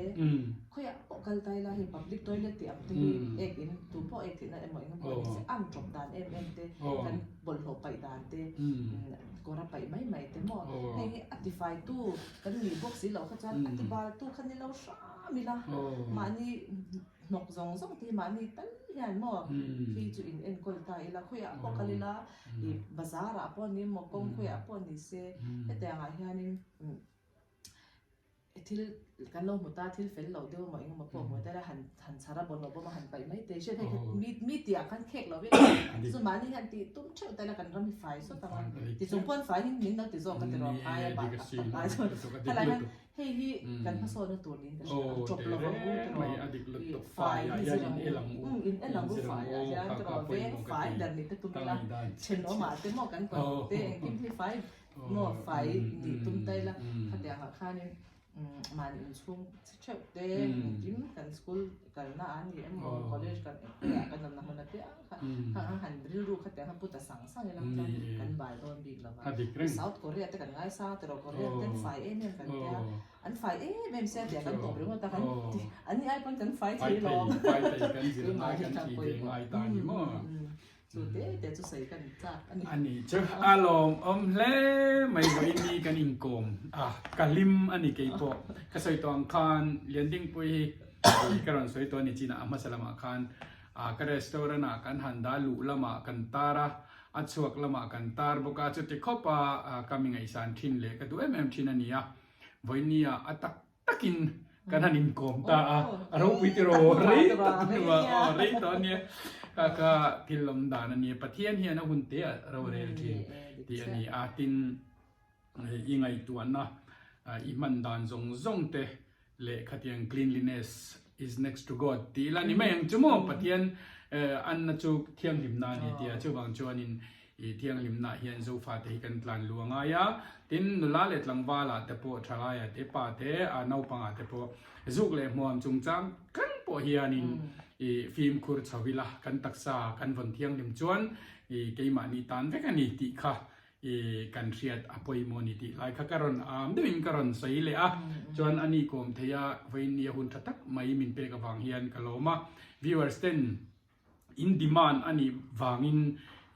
khawiah pawh kal ta ila hei public toilet tih ang te hi ek in tu pawh ek theihna emaw eng emaw ni se ang tawp dan em em te kan bawlhhlawh paih dan te kawr a paih mai mai te maw hei hi a tifai tu kan nih bawk si loh kha chuan a tibal tu kha ni lo hram ila mahni hnawk zawng zawng te hi mahni tal hian maw khi chu in enkawl ta ila khawiah pawh kal ila ih bazar ah pawh ni maw kawng khawiah pawh ni se hetiang ah hianin thil kan lo hmu ta thil fel lo deuh emaw eng emaw pawh hmu ta ila han han chhar a bawlhhlawh bawm a han paih mai te hriat hei kha mi mi tih ah khan khek lo vek a chu mahni hian tih tum theuh ta ila kan ram hi fai sawt ang a tichung pawn fai in min lo ti zawk a ti rawh phai a bah tak tak ai chuan helai hian Hei hi kan hmasawnna tur niin ka hria a, chawp lova u tiraw i fai hi zir ang u, in el ang u fai ah hian tiraw veng fai ber ni te tum ila thenawmah te maw kan kawt te engkim hi fai maw fai nih tum ta ila khatiang ah khanin mahni inchhung chi theuh te engkim kan school kalna a ni emaw college kan ah kan awmna hmun apiang kha khang han rilru khatiang kha pu ta sang sang ila chuan kan bai dawn bik lo va South Korea te kan ngaisang tiraw Korea ten fai em em kan tia an fai em em sia tia kan tawp ringawt a kan ti an ni ai pawn kan fai thei lawm tunah hian kan pawimawh chu te te chu sawi kan chak a ni. A ni chu a lawmawm hle mai vawiin kan inkawm a ka hlim a ni keipawh ka sawi tawh ang khan Liandingpui hi ka rawn sawi tawh a ni chinah a hmasa lamah khan a ka restaurant ah kan han dah luh lamah kan tar a a chhuak lamah kan tar bawk a chuti khawp a ka mi ngaihsan thin leh ka duh em em thin a ni a vawinia a tak takin kan han inkawm ta a a ropui tiraw rei tak hnuah aw rei tawh a nia kha kha thil awm dan a nia Pathian hian a hun te a rorel thin tih a ni a tin i ngaihtuahna i hman dan zawng zawng te leh khatiang cleanliness. is next to God tih ila ni mai ang chu maw Pathian anna chu thianghlimna a ni tia chuvang chuanin i thianghlimna hian Zofa te hi kan tlan lu a ngai a, tin nula leh tlangvala te pawh thalai ah te pa te a naupang ah te pawh zuk leh hmuam chungchang thleng pawh hianin i fimkhur chho ila kan taksa kan vawn thianghlim chuan i keimahni tan vek a ni tih kha I kan hriat a pawimawh ni tih lai kha ka rawn am deuhin ka rawn sawi leh a, chuan a ni kawm thei a, vawiin ni a hun tha tak mai min pek avang hian ka lawm a, viewers ten in demand a nih vangin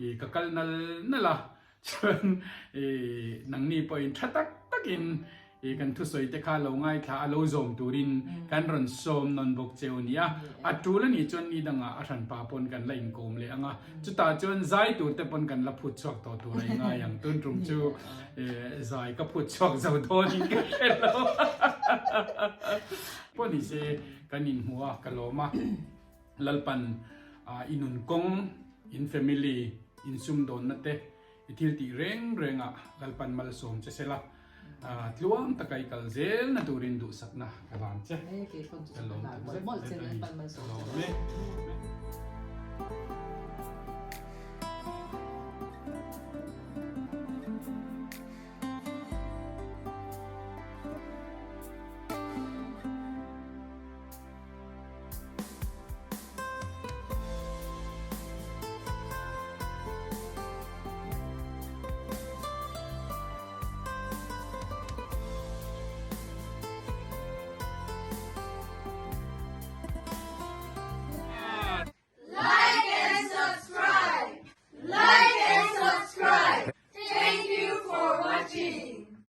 i ka kal nal nal a, chuan i nangni pawhin tha tak takin I kan thusawi te kha lo ngaithla a lo zawm turin kan rawn sawm nawn bawk cheu nia. A tul a nih chuan ni dangah a hranpa pawn kan la inkawm leh ang a, chutah chuan zai tur te pawn kan la phut chhuak tawh tur a i ngai ang. Tun tum chu zai ka phut chhuak zo dawnin ka hre lo. Pawh ni se kan inhmu a, ka lawm a. Lalpan i nun kawng, in family, in sumdawnna te I thil tih reng rengah Lalpan malsawm che sela, tluang taka i kal zel na turin duhsakna ka hlan che. Ka lawm tak zet zet a ni. Ka lawm e.